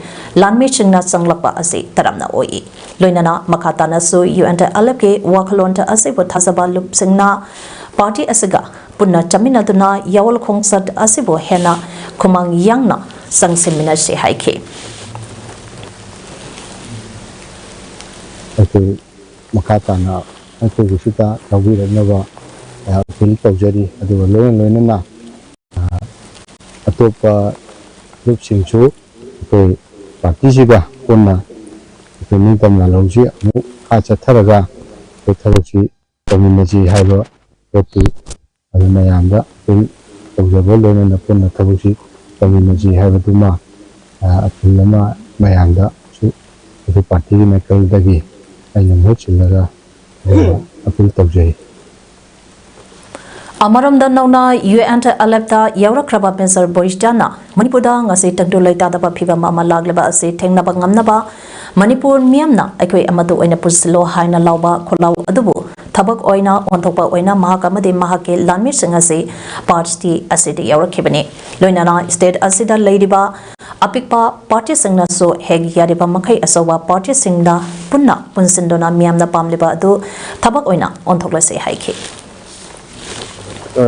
ꯂꯥꯟꯃꯤꯁꯤꯡꯅ ꯆꯪꯂꯛꯄ ꯑꯁꯤ ꯇꯔꯥꯝꯅ ꯑꯣꯛꯏ꯫ ꯂꯣꯏꯅꯅ ꯃꯈꯥ ꯇꯥꯅꯁꯨ UNLF ꯀꯤ ꯋꯥꯈꯜꯂꯣꯟ ꯑꯁꯤꯕꯨ ꯊꯥꯖꯕ ꯂꯨꯞꯁꯤꯡꯅ party ꯑꯁꯤꯒ ꯄꯨꯟꯅ ꯆꯠꯃꯤꯟꯅꯗꯨꯅ ꯌꯥꯑꯣꯜ ꯈꯣꯡꯆꯠ ꯑꯁꯤꯕꯨ ꯍꯦꯟꯅ ꯈꯨꯃꯥꯡ ꯌꯥꯡꯅ ꯆꯪꯁꯤꯟꯃꯤꯟꯅꯁꯤ ꯍꯥꯏꯈꯤ꯫ ꯑꯩꯈꯣꯏ ꯃꯈꯥ ꯇꯥꯅ ꯑꯩꯈꯣꯏꯒꯤꯁꯤꯗ ꯂꯧꯕꯤꯔꯛꯅꯕ ꯑꯄꯤꯜ ꯇꯧꯖꯔꯤ꯫ ꯑꯗꯨꯒ ꯂꯣꯏꯅ ꯂꯣꯏꯅꯅ ꯑꯇꯣꯞꯄ ꯂꯨꯞꯁꯤꯡꯁꯨ ꯑꯩꯈꯣꯏ party ꯁꯤꯒ ꯄꯨꯟꯅ ꯑꯩꯈꯣꯏ ꯅꯤꯡꯇꯝ ꯂꯥꯜꯍꯧꯁꯤ ꯑꯃꯨꯛ ꯃꯈꯥ ꯆꯠꯊꯔꯒ ꯑꯩꯈꯣꯏ ꯊꯕꯛꯁꯤ ꯇꯧꯃꯤꯟꯅꯁꯤ ꯍꯥꯏꯕ ꯄꯣꯠꯇꯨ ꯑꯗꯨ ꯃꯌꯥꯝꯗ ꯑꯄꯤꯜ ꯇꯧꯖꯕ ꯂꯣꯏꯅꯅ ꯄꯨꯟꯅ ꯊꯕꯛꯁꯤ ꯇꯧꯃꯤꯟꯅꯁꯤ ꯍꯥꯏꯕꯗꯨꯃ ꯑꯄꯤꯜ ꯑꯃ ꯃꯌꯥꯝꯗꯁꯨ ꯑꯩꯈꯣꯏ party ꯒꯤ ꯃꯥꯏꯀꯩꯗꯒꯤ ꯑꯩꯅ ꯃꯍꯨꯠ ꯁꯤꯜꯂꯒ ꯑꯄꯤꯜ ꯇꯧꯖꯩ꯫ ꯑꯃꯔꯣꯝꯗ ꯅꯧꯅ UNLF ꯇ ꯌꯥꯎꯔꯛꯈ꯭ꯔꯕ Major ꯕꯣꯏꯆꯥꯅ ꯃꯅꯤꯄꯨꯔꯗ ꯉꯁꯤ ꯇꯪꯗꯨ ꯂꯩꯇꯥꯗꯕ ꯐꯤꯕꯝ ꯑꯃ ꯂꯥꯛꯂꯤꯕ ꯑꯁꯤ ꯊꯦꯡꯅꯕ ꯉꯝꯅꯕ ꯃꯅꯤꯄꯨꯔ ꯃꯤꯌꯥꯝꯅ ꯑꯩꯈꯣꯏ ꯑꯃꯠꯇ ꯑꯣꯏꯅ ꯄꯨꯟꯁꯤꯜꯂꯣ ꯍꯥꯏꯅ ꯂꯥꯎꯕ ꯈꯣꯜꯂꯥꯎ ꯑꯗꯨꯕꯨ ꯊꯕꯛ ꯑꯣꯏꯅ ꯑꯣꯟꯊꯣꯛꯄ ꯑꯣꯏꯅ ꯃꯍꯥꯛ ꯑꯃꯗꯤ ꯃꯍꯥꯛꯀꯤ ꯂꯥꯟꯃꯤꯁꯤꯡ ꯑꯁꯤ ꯄꯥꯔꯇꯤ ꯑꯁꯤꯗ ꯌꯥꯎꯔꯛꯈꯤꯕꯅꯤ꯫ ꯂꯣꯏꯅꯅ state ꯑꯁꯤꯗ ꯂꯩꯔꯤꯕ ꯑꯄꯤꯛꯄ ꯄꯥꯔꯇꯤꯁꯤꯡꯅꯁꯨ ꯍꯦꯛ ꯌꯥꯔꯤꯕ ꯃꯈꯩ ꯑꯆꯧꯕ ꯄꯥꯔꯇꯤꯁꯤꯡꯗ ꯄꯨꯟꯅ ꯄꯨꯟꯁꯤꯟꯗꯨꯅ ꯃꯤꯌꯥꯝꯅ ꯄꯥꯝꯂꯤꯕ ꯑꯗꯨ ꯊꯕꯛ ꯑꯣꯏꯅ ꯑꯣꯟꯊꯣꯛꯂꯁꯤ ꯍꯥꯏꯈꯤ꯫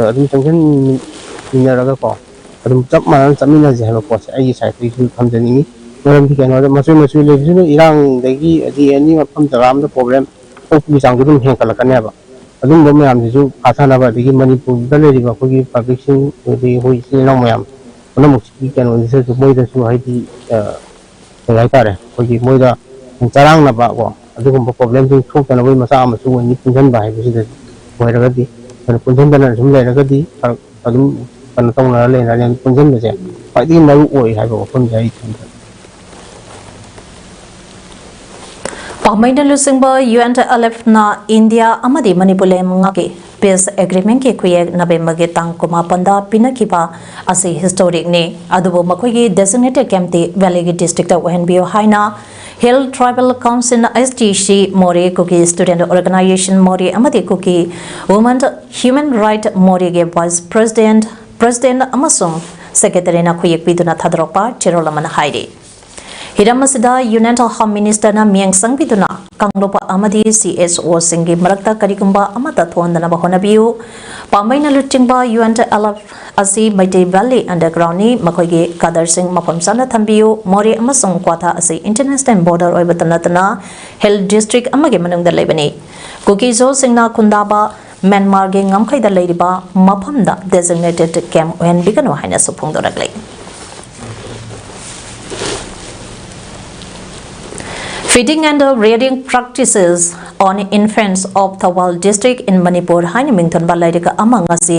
ꯑꯗꯨꯝ ꯆꯪꯁꯤꯟꯃꯤꯟꯅꯔꯒꯀꯣ, ꯑꯗꯨꯝ ꯆꯞ ꯃꯥꯟꯅꯅ ꯆꯠꯃꯤꯟꯅꯁꯦ ꯍꯥꯏꯕ ꯄꯣꯠꯁꯦ ꯑꯩꯒꯤ ꯁꯥꯏꯠꯇꯒꯤꯁꯨ ꯊꯝꯖꯅꯤꯡꯉꯤ꯫ ꯃꯔꯝꯗꯤ ꯀꯩꯅꯣꯗ ꯃꯆꯣꯏ ꯃꯆꯣꯏ ꯂꯩꯕꯁꯤꯅ ꯏꯔꯥꯡꯗꯒꯤ ꯑꯗꯒꯤ ꯑꯦꯅꯤ ꯃꯐꯝ ꯖꯒꯥ ꯑꯃꯗ ꯄ꯭ꯔꯣꯕ꯭ꯂꯦꯝ ꯊꯣꯛꯄꯒꯤ ꯆꯥꯡꯗꯣ ꯑꯗꯨꯝ ꯍꯦꯟꯒꯠꯂꯛꯀꯅꯦꯕ꯫ ꯑꯗꯨꯝꯕ ꯃꯌꯥꯝꯁꯤꯁꯨ ꯐꯥꯊꯅꯕ, ꯑꯗꯒꯤ ꯃꯅꯤꯄꯨꯔꯗ ꯂꯩꯔꯤꯕ ꯑꯩꯈꯣꯏꯒꯤ ꯄꯕ꯭ꯂꯤꯛꯁꯤꯡ, ꯑꯗꯒꯤ ꯑꯩꯈꯣꯏ ꯏꯆꯤꯜ ꯏꯅꯥꯎ ꯃꯌꯥꯝ ꯄꯨꯝꯅꯃꯛꯁꯤꯒꯤ ꯀꯩꯅꯣꯁꯤꯗꯁꯨ, ꯃꯣꯏꯗꯁꯨ ꯍꯥꯏꯗꯤ ꯀꯩ ꯍꯥꯏꯇꯥꯔꯦ, ꯑꯩꯈꯣꯏꯒꯤ ꯃꯣꯏꯗ ꯆꯔꯥꯡꯅꯕ ꯀꯣ, ꯑꯗꯨꯒꯨꯝꯕ ꯄ꯭ꯔꯣꯕ꯭ꯂꯦꯝꯁꯤꯡ ꯊꯣꯛꯇꯅꯕꯒꯤ ꯃꯆꯥꯛ ꯑꯃꯁꯨ ꯑꯣꯏꯅꯤ ꯄꯨꯟꯁꯤꯟꯕ ꯍꯥꯏꯕꯁꯤꯗ ꯑꯣꯏꯔꯒꯗꯤ, ꯑꯩꯈꯣꯏꯅ ꯄꯨꯟꯁꯤꯟꯗꯅ ꯁꯨꯝ ꯂꯩꯔꯒꯗꯤ ꯐꯔꯛ ꯑꯗꯨꯝ ꯀꯩꯅꯣ ꯇꯧꯅꯔ ꯂꯩꯅꯔꯅꯤ꯫ ꯄꯨꯟꯁꯤꯟꯕꯁꯦ ꯈ꯭ꯋꯥꯏꯗꯒꯤ ꯃꯔꯨ ꯑꯣꯏ ꯍꯥꯏꯕ ꯋꯥꯐꯝꯁꯦ ꯑꯩ ꯊꯝꯖꯒꯦ꯫ ꯄꯥꯝꯕꯩꯅ ꯂꯨꯆꯤꯡꯕ UNLFꯅ ꯏꯟꯗꯤꯌꯥ ꯑꯃꯗꯤ ꯃꯅꯤꯄꯨꯔ ꯂꯩꯉꯥꯛꯀꯤ peace agreementꯀꯤ ꯈꯨꯌꯦꯛ ꯅꯕꯦꯝꯕꯔꯒꯤ ꯇꯥꯡ ꯀꯨꯟꯃꯥꯄꯟꯗ ꯄꯤꯅꯈꯤꯕ ꯑꯁꯤ historicꯅꯤ꯫ ꯑꯗꯨꯕꯨ ꯃꯈꯣꯏꯒꯤ designated campꯇꯤ valleyꯒꯤ districtꯇ ꯑꯣꯏꯍꯟꯕꯤꯌꯨ ꯍꯥꯏꯅ Hill Tribal Council, HTC, ꯃꯣꯔꯦ, Kuki Student Organisation ꯃꯣꯔꯦ ꯑꯃꯗꯤ Kuki Women Human Right ꯃꯣꯔꯦꯒꯤ vice president, president ꯑꯃꯁꯨꯡ secretaryꯅ ꯈꯨꯌꯦꯛ ꯄꯤꯗꯨꯅ ꯊꯥꯗꯣꯔꯛꯄ ꯆꯦꯔꯣꯜ ꯑꯃꯅ ꯍꯥꯏꯔꯤ꯫ ꯍꯤꯔꯝ ꯑꯁꯤꯗ Union Home Ministerꯅ ꯃꯤꯠꯌꯦꯡ ꯆꯪꯕꯤꯗꯨꯅ ꯀꯥꯡꯂꯨꯞ ꯑꯃꯗꯤ CSOꯁꯤꯡꯒꯤ ꯃꯔꯛꯇ ꯀꯔꯤꯒꯨꯝꯕ ꯑꯃꯠꯇ ꯊꯣꯛꯍꯟꯗꯅꯕ ꯍꯣꯠꯅꯕꯤꯌꯨ꯫ ꯄꯥꯝꯕꯩꯅ ꯂꯨꯆꯤꯡꯕ UNLF ꯑꯁꯤ Meitei Valley Undergroundꯅꯤ꯫ ꯃꯈꯣꯏꯒꯤ cadreꯁꯤꯡ ꯃꯐꯝ ꯆꯥꯅ ꯊꯝꯕꯤꯌꯨ꯫ ꯃꯣꯔꯦ ꯑꯃꯁꯨꯡ ꯀ꯭ꯋꯥꯊꯥ ꯑꯁꯤ international border ꯑꯣꯏꯕꯇ ꯅꯠꯇꯅ Hill District ꯑꯃꯒꯤ ꯃꯅꯨꯡꯗ ꯂꯩꯕꯅꯤ꯫ ꯀꯨꯀꯤ ꯖꯣꯁꯤꯡꯅ ꯈꯨꯟꯗꯥꯕ ꯃ꯭ꯌꯥꯟꯃꯥꯔꯒꯤ ꯉꯝꯈꯩꯗ ꯂꯩꯔꯤꯕ ꯃꯐꯝꯗ designated camp ꯑꯣꯏꯍꯟꯕꯤꯒꯅꯨ ꯍꯥꯏꯅꯁꯨ ꯐꯣꯡꯗꯣꯔꯛꯂꯤ꯫ Feeding and Rearing Practices on Infants of Thoubal District in Manipur ꯍꯥꯏꯅ ꯃꯤꯡꯊꯣꯟꯕ ꯂꯥꯏꯔꯤꯛ ꯑꯃ ꯉꯁꯤ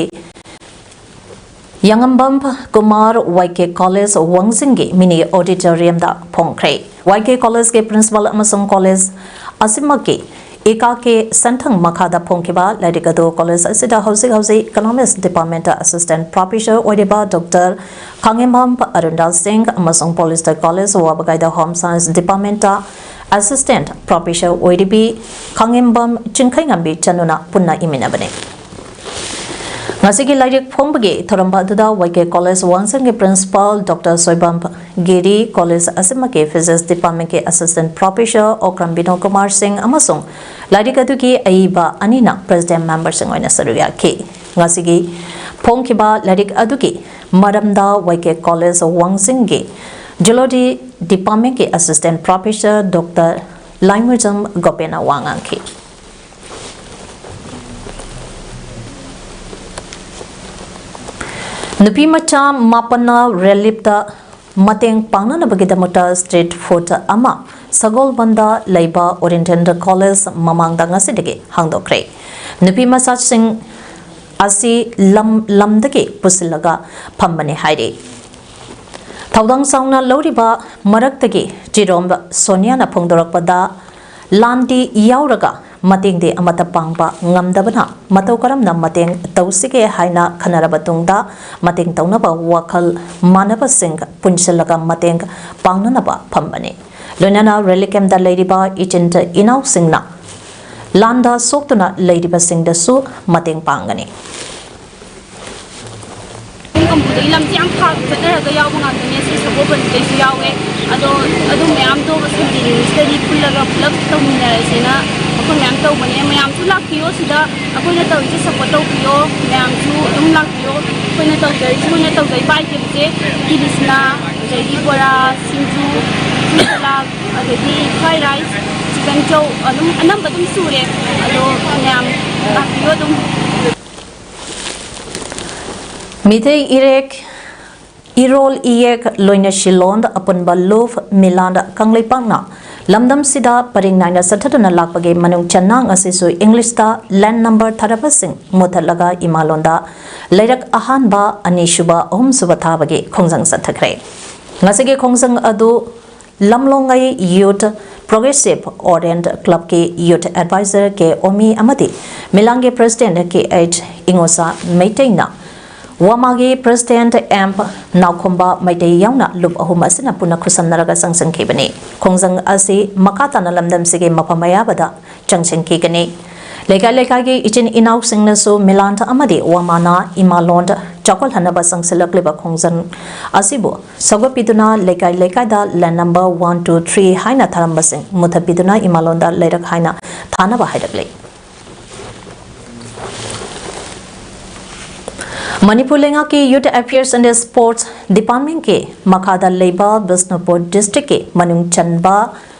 ꯌꯥꯉꯝꯕꯝ Kumar YK College ꯋꯥꯡꯖꯤꯡꯒꯤ mini auditoriumꯗ ꯐꯣꯡꯈ꯭ꯔꯦ꯫ YK Collegeꯀꯤ principal ꯑꯃꯁꯨꯡ college ꯑꯁꯤꯃꯛꯀꯤ ꯏꯀꯥ ꯀꯦ ꯁꯟꯊꯪ ꯃꯈꯥꯗ ꯐꯣꯡꯈꯤꯕ ꯂꯥꯏꯔꯤꯛ ꯑꯗꯨ ꯀꯣꯂꯦꯖ ꯑꯁꯤꯗ ꯍꯧꯖꯤꯛ ꯍꯧꯖꯤꯛ Economics Department Assistant Professor ꯑꯣꯏꯔꯤꯕ ꯗꯣꯛꯇꯔ ꯈꯥꯉꯦꯝꯕꯝ ꯑꯔꯨꯟꯗꯥꯜ ꯁꯤꯡ ꯑꯃꯁꯨꯡ Polyester College ꯋꯥꯕꯒꯥꯏꯗ Home Science Department Assistant Professor ꯑꯣꯏꯔꯤꯕꯤ ꯈꯥꯉꯦꯝꯕꯝ ꯆꯤꯡꯈꯩꯉꯥꯝꯕꯤ ꯆꯅꯨꯅ ꯄꯨꯟꯅ ꯏꯃꯤꯟꯅꯕꯅꯤ꯫ ꯉꯁꯤꯒꯤ ꯂꯥꯏꯔꯤꯛ ꯐꯣꯡꯕꯒꯤ ꯊꯧꯔꯝ ꯑꯗꯨꯗ ꯋꯥꯏ ꯀꯦ ꯀꯣꯂꯦꯖ ꯋꯥꯡꯖꯤꯡꯒꯤ principal doctor Soibam Giri, college ꯑꯁꯤꯃꯛꯀꯤ ꯐꯤꯖꯤꯛꯁ ꯗꯤꯄꯥꯔꯠꯃꯦꯟꯒꯤ ꯑꯦꯁꯤꯁꯇꯦꯟꯠ ꯄ꯭ꯔꯣꯐꯦꯁꯔ ꯑꯣꯀ꯭ꯔꯝ ꯕꯤꯅꯣ ꯀꯨꯃꯥꯔ ꯁꯤꯡ ꯑꯃꯁꯨꯡ ꯂꯥꯏꯔꯤꯛ ꯑꯗꯨꯒꯤ ꯑꯏꯕ ꯑꯅꯤꯅ ꯄ꯭ꯔꯦꯁꯤꯗꯦꯟꯠ ꯃꯦꯝꯕꯔꯁꯤꯡ ꯑꯣꯏꯅ ꯁꯔꯨꯛ ꯌꯥꯈꯤ꯫ ꯉꯁꯤꯒꯤ ꯐꯣꯡꯈꯤꯕ ꯂꯥꯏꯔꯤꯛ ꯑꯗꯨꯒꯤ ꯃꯔꯝꯗ ꯋꯥꯏ ꯀꯦ ꯀꯣꯂꯦꯖ ꯋꯥꯡꯖꯤꯡꯒꯤ ꯖꯨꯂꯣꯖꯤ ꯗꯤꯄꯥꯔꯠꯃꯦꯟꯒꯤ ꯑꯦꯁꯤꯁꯇꯦꯟꯠ ꯄ꯭ꯔꯣꯐꯦꯁꯔ ꯗꯣꯛꯇꯔ ꯂꯥꯏꯃꯖꯝ ꯒꯣꯄꯦꯟꯅ ꯋꯥ ꯉꯥꯡꯈꯤ꯫ ꯅꯨꯄꯤ ꯃꯆꯥ ꯃꯥꯄꯟꯅ ꯔꯤꯂꯤꯐꯇ ꯃꯇꯦꯡ ꯄꯥꯡꯅꯅꯕꯒꯤꯗꯃꯛꯇ ꯁ꯭ꯇ꯭ꯔꯤꯠ ꯐꯨꯗ ꯑꯃ ꯁꯒꯣꯜꯕꯟꯗ ꯂꯩꯕ ꯑꯣꯔꯤꯌꯦꯟꯇꯦꯜ ꯀꯣꯂꯦꯖ ꯃꯃꯥꯡꯗ ꯉꯁꯤꯗꯒꯤ ꯍꯥꯡꯗꯣꯛꯈ꯭ꯔꯦ꯫ ꯅꯨꯄꯤ ꯃꯆꯥꯁꯤꯡ ꯑꯁꯤ ꯂꯝ ꯂꯝꯗꯒꯤ ꯄꯨꯁꯤꯜꯂꯒ ꯐꯝꯕꯅꯤ ꯍꯥꯏꯔꯤ꯫ ꯊꯧꯗꯥꯡ ꯆꯥꯎꯅ ꯂꯧꯔꯤꯕ ꯃꯔꯛꯇꯒꯤ ꯆꯤꯔꯣꯝ ꯁꯣꯅꯤꯌꯥꯅ ꯐꯣꯡꯗꯣꯔꯛꯄꯗ, ꯂꯥꯟꯗꯤ ꯌꯥꯎꯔꯒ ꯃꯇꯦꯡꯗꯤ ꯑꯃꯠꯇ ꯄꯥꯡꯕ ꯉꯝꯗꯕꯅ ꯃꯇꯧ ꯀꯔꯝꯅ ꯃꯇꯦꯡ ꯇꯧꯁꯤꯒꯦ ꯍꯥꯏꯅ ꯈꯟꯅꯔꯕ ꯇꯨꯡꯗ, ꯃꯇꯦꯡ ꯇꯧꯅꯕ ꯋꯥꯈꯜ ꯃꯥꯟꯅꯕꯁꯤꯡ ꯄꯨꯟꯁꯤꯜꯂꯒ ꯃꯇꯦꯡ ꯄꯥꯡꯅꯅꯕ ꯐꯝꯕꯅꯤ꯫ ꯂꯣꯏꯅꯅ ꯔꯤꯂꯤꯐ ꯀꯦꯝꯞꯇ ꯂꯩꯔꯤꯕ ꯏꯆꯤꯟ ꯏꯅꯥꯎꯁꯤꯡꯅ ꯂꯥꯟꯗ ꯁꯣꯛꯇꯨꯅ ꯂꯩꯔꯤꯕꯁꯤꯡꯗꯁꯨ ꯃꯇꯦꯡ ꯄꯥꯡꯒꯅꯤ꯫ ꯀꯝꯄꯨꯗꯒꯤ ꯂꯝꯁꯦ ꯌꯥꯝ ꯐꯥꯛ ꯆꯠꯅꯔꯒ ꯌꯥꯎꯕ ꯉꯥꯛꯇꯅꯦ꯫ ꯁꯤ ꯁꯒꯣꯜꯕꯟꯗꯩꯁꯨ ꯌꯥꯎꯋꯦ꯫ ꯑꯗꯣ ꯑꯗꯨ ꯃꯌꯥꯝꯗꯣ ꯁꯟꯗꯦ ꯅꯨꯃꯤꯠꯁꯤꯗꯗꯤ ꯄꯨꯜꯂꯒ ꯄꯨꯂꯞ ꯇꯧꯃꯤꯟꯅꯔꯁꯦꯅ ꯑꯩꯈꯣꯏ ꯃꯌꯥꯝ ꯇꯧꯕꯅꯦ꯫ ꯃꯌꯥꯝꯁꯨ ꯂꯥꯛꯄꯤꯌꯣ, ꯁꯤꯗ ꯑꯩꯈꯣꯏꯅ ꯇꯧꯔꯤꯁꯦ ꯁꯞꯄꯣꯔꯠ ꯇꯧꯕꯤꯌꯣ꯫ ꯃꯌꯥꯝꯁꯨ ꯑꯗꯨꯝ ꯂꯥꯛꯄꯤꯌꯣ꯫ ꯑꯩꯈꯣꯏꯅ ꯇꯧꯖꯔꯤꯁꯦ, ꯑꯩꯈꯣꯏꯅ ꯇꯧꯖꯔꯤꯕ ꯑꯥꯏꯇꯦꯝꯁꯦ ꯀꯤꯂꯤꯆꯅꯥ, ꯑꯗꯒꯤ ꯕꯣꯔꯥ, ꯁꯤꯡꯖꯨ, ꯁꯤꯡꯖꯨ ꯁꯂꯥꯗ, ꯑꯗꯒꯤ ꯐ꯭ꯔꯥꯏ ꯔꯥꯏꯁ, ꯆꯤꯀꯟ ꯆꯧ, ꯑꯗꯨꯝ ꯑꯅꯝꯕ ꯑꯗꯨꯝ ꯁꯨꯔꯦ꯫ ꯑꯗꯣ ꯃꯌꯥꯝ ꯂꯥꯛꯄꯤꯌꯣ ꯑꯗꯨꯝ꯫ ꯃꯤꯇꯩ ꯏꯔꯦꯛ, ꯏꯔꯣꯜ ꯏꯌꯦꯛ ꯂꯣꯏꯅꯁꯤꯂꯣꯟ ꯑꯄꯨꯟꯕ ꯂꯨꯞ ꯃꯤꯂꯥꯟ ꯀꯪꯂꯩꯄꯥꯛꯅ ꯂꯝꯗꯝꯁꯤꯗ ꯄꯔꯤꯡ ꯅꯥꯏꯅ ꯆꯠꯊꯗꯨꯅ ꯂꯥꯛꯄꯒꯤ ꯃꯅꯨꯡ ꯆꯟꯅ ꯉꯁꯤꯁꯨ ꯏꯪꯂꯤꯁꯇ ꯂꯦꯟ ꯅꯝꯕꯔ ꯊꯥꯔꯕꯁꯤꯡ ꯃꯨꯠꯊꯠꯂꯒ ꯏꯃꯥꯂꯣꯟꯗ ꯂꯩꯔꯛ ꯑꯍꯥꯟꯕ, ꯑꯅꯤꯁꯨꯕ, ꯑꯍꯨꯝꯁꯨꯕ ꯊꯥꯕꯒꯤ ꯈꯣꯡꯖꯪ ꯆꯠꯊꯈ꯭ꯔꯦ꯫ ꯉꯁꯤꯒꯤ ꯈꯣꯡꯖꯪ ꯑꯗꯨ ꯂꯝꯂꯣꯡꯉꯩ ꯌꯨꯠ Progressive Orient Clubꯀꯤ Youth Advisor ꯀꯦ ꯑꯣꯃꯤ ꯑꯃꯗꯤ ꯃꯤꯂꯥꯡꯒꯤ President ꯀꯦ ꯑꯩꯆ ꯏꯉꯣꯆꯥ ꯃꯩꯇꯩꯅ ꯋꯥꯃꯥꯒꯤ President ꯑꯦꯝ ꯅꯥꯎꯈꯣꯝꯕ ꯃꯩꯇꯩ ꯌꯥꯎꯅ ꯂꯨꯞ ꯑꯍꯨꯝ ꯑꯁꯤꯅ ꯄꯨꯟꯅ ꯈꯨꯠꯁꯝꯅꯔꯒ ꯆꯪꯁꯤꯟꯈꯤꯕꯅꯤ꯫ ꯈꯣꯡꯖꯪ ꯑꯁꯤ ꯃꯈꯥ ꯇꯥꯅ ꯂꯝꯗꯝꯁꯤꯒꯤ ꯃꯐꯝ ꯑꯌꯥꯝꯕꯗ ꯆꯪꯁꯤꯟꯈꯤꯒꯅꯤ꯫ ꯂꯩꯀꯥꯏ ꯂꯩꯀꯥꯏꯒꯤ ꯏꯆꯤꯟ ꯏꯅꯥꯎꯁꯤꯡꯅꯁꯨ ꯃꯤꯂꯥꯟ ꯑꯃꯗꯤ ꯋꯥꯃꯥꯅ ꯏꯃꯥꯂꯣꯟ ꯆꯥꯎꯈꯠꯍꯟꯅꯕ ꯆꯪꯁꯤꯜꯂꯛꯂꯤꯕ ꯈꯣꯡꯖꯪ ꯑꯁꯤꯕꯨ ꯁꯧꯒꯠꯄꯤꯗꯨꯅ ꯂꯩꯀꯥꯏ ꯂꯩꯀꯥꯏꯗ land number one, two, three ꯍꯥꯏꯅ ꯊꯥꯔꯝꯕꯁꯤꯡ ꯃꯨꯊꯠꯄꯤꯗꯨꯅ ꯏꯃꯥꯂꯣꯟꯗ ꯂꯩꯔꯛ ꯍꯥꯏꯅ ꯊꯥꯅꯕ ꯍꯥꯏꯔꯛꯂꯤ꯫ ꯃꯅꯤꯄꯨꯔ ꯂꯩꯉꯥꯛꯀꯤ Youth Affairs and Sports Departmentꯀꯤ ꯃꯈꯥꯗ ꯂꯩꯕ ꯕꯤꯁꯅꯨꯄꯨꯔ Districtꯀꯤ ꯃꯅꯨꯡ ꯆꯟꯕ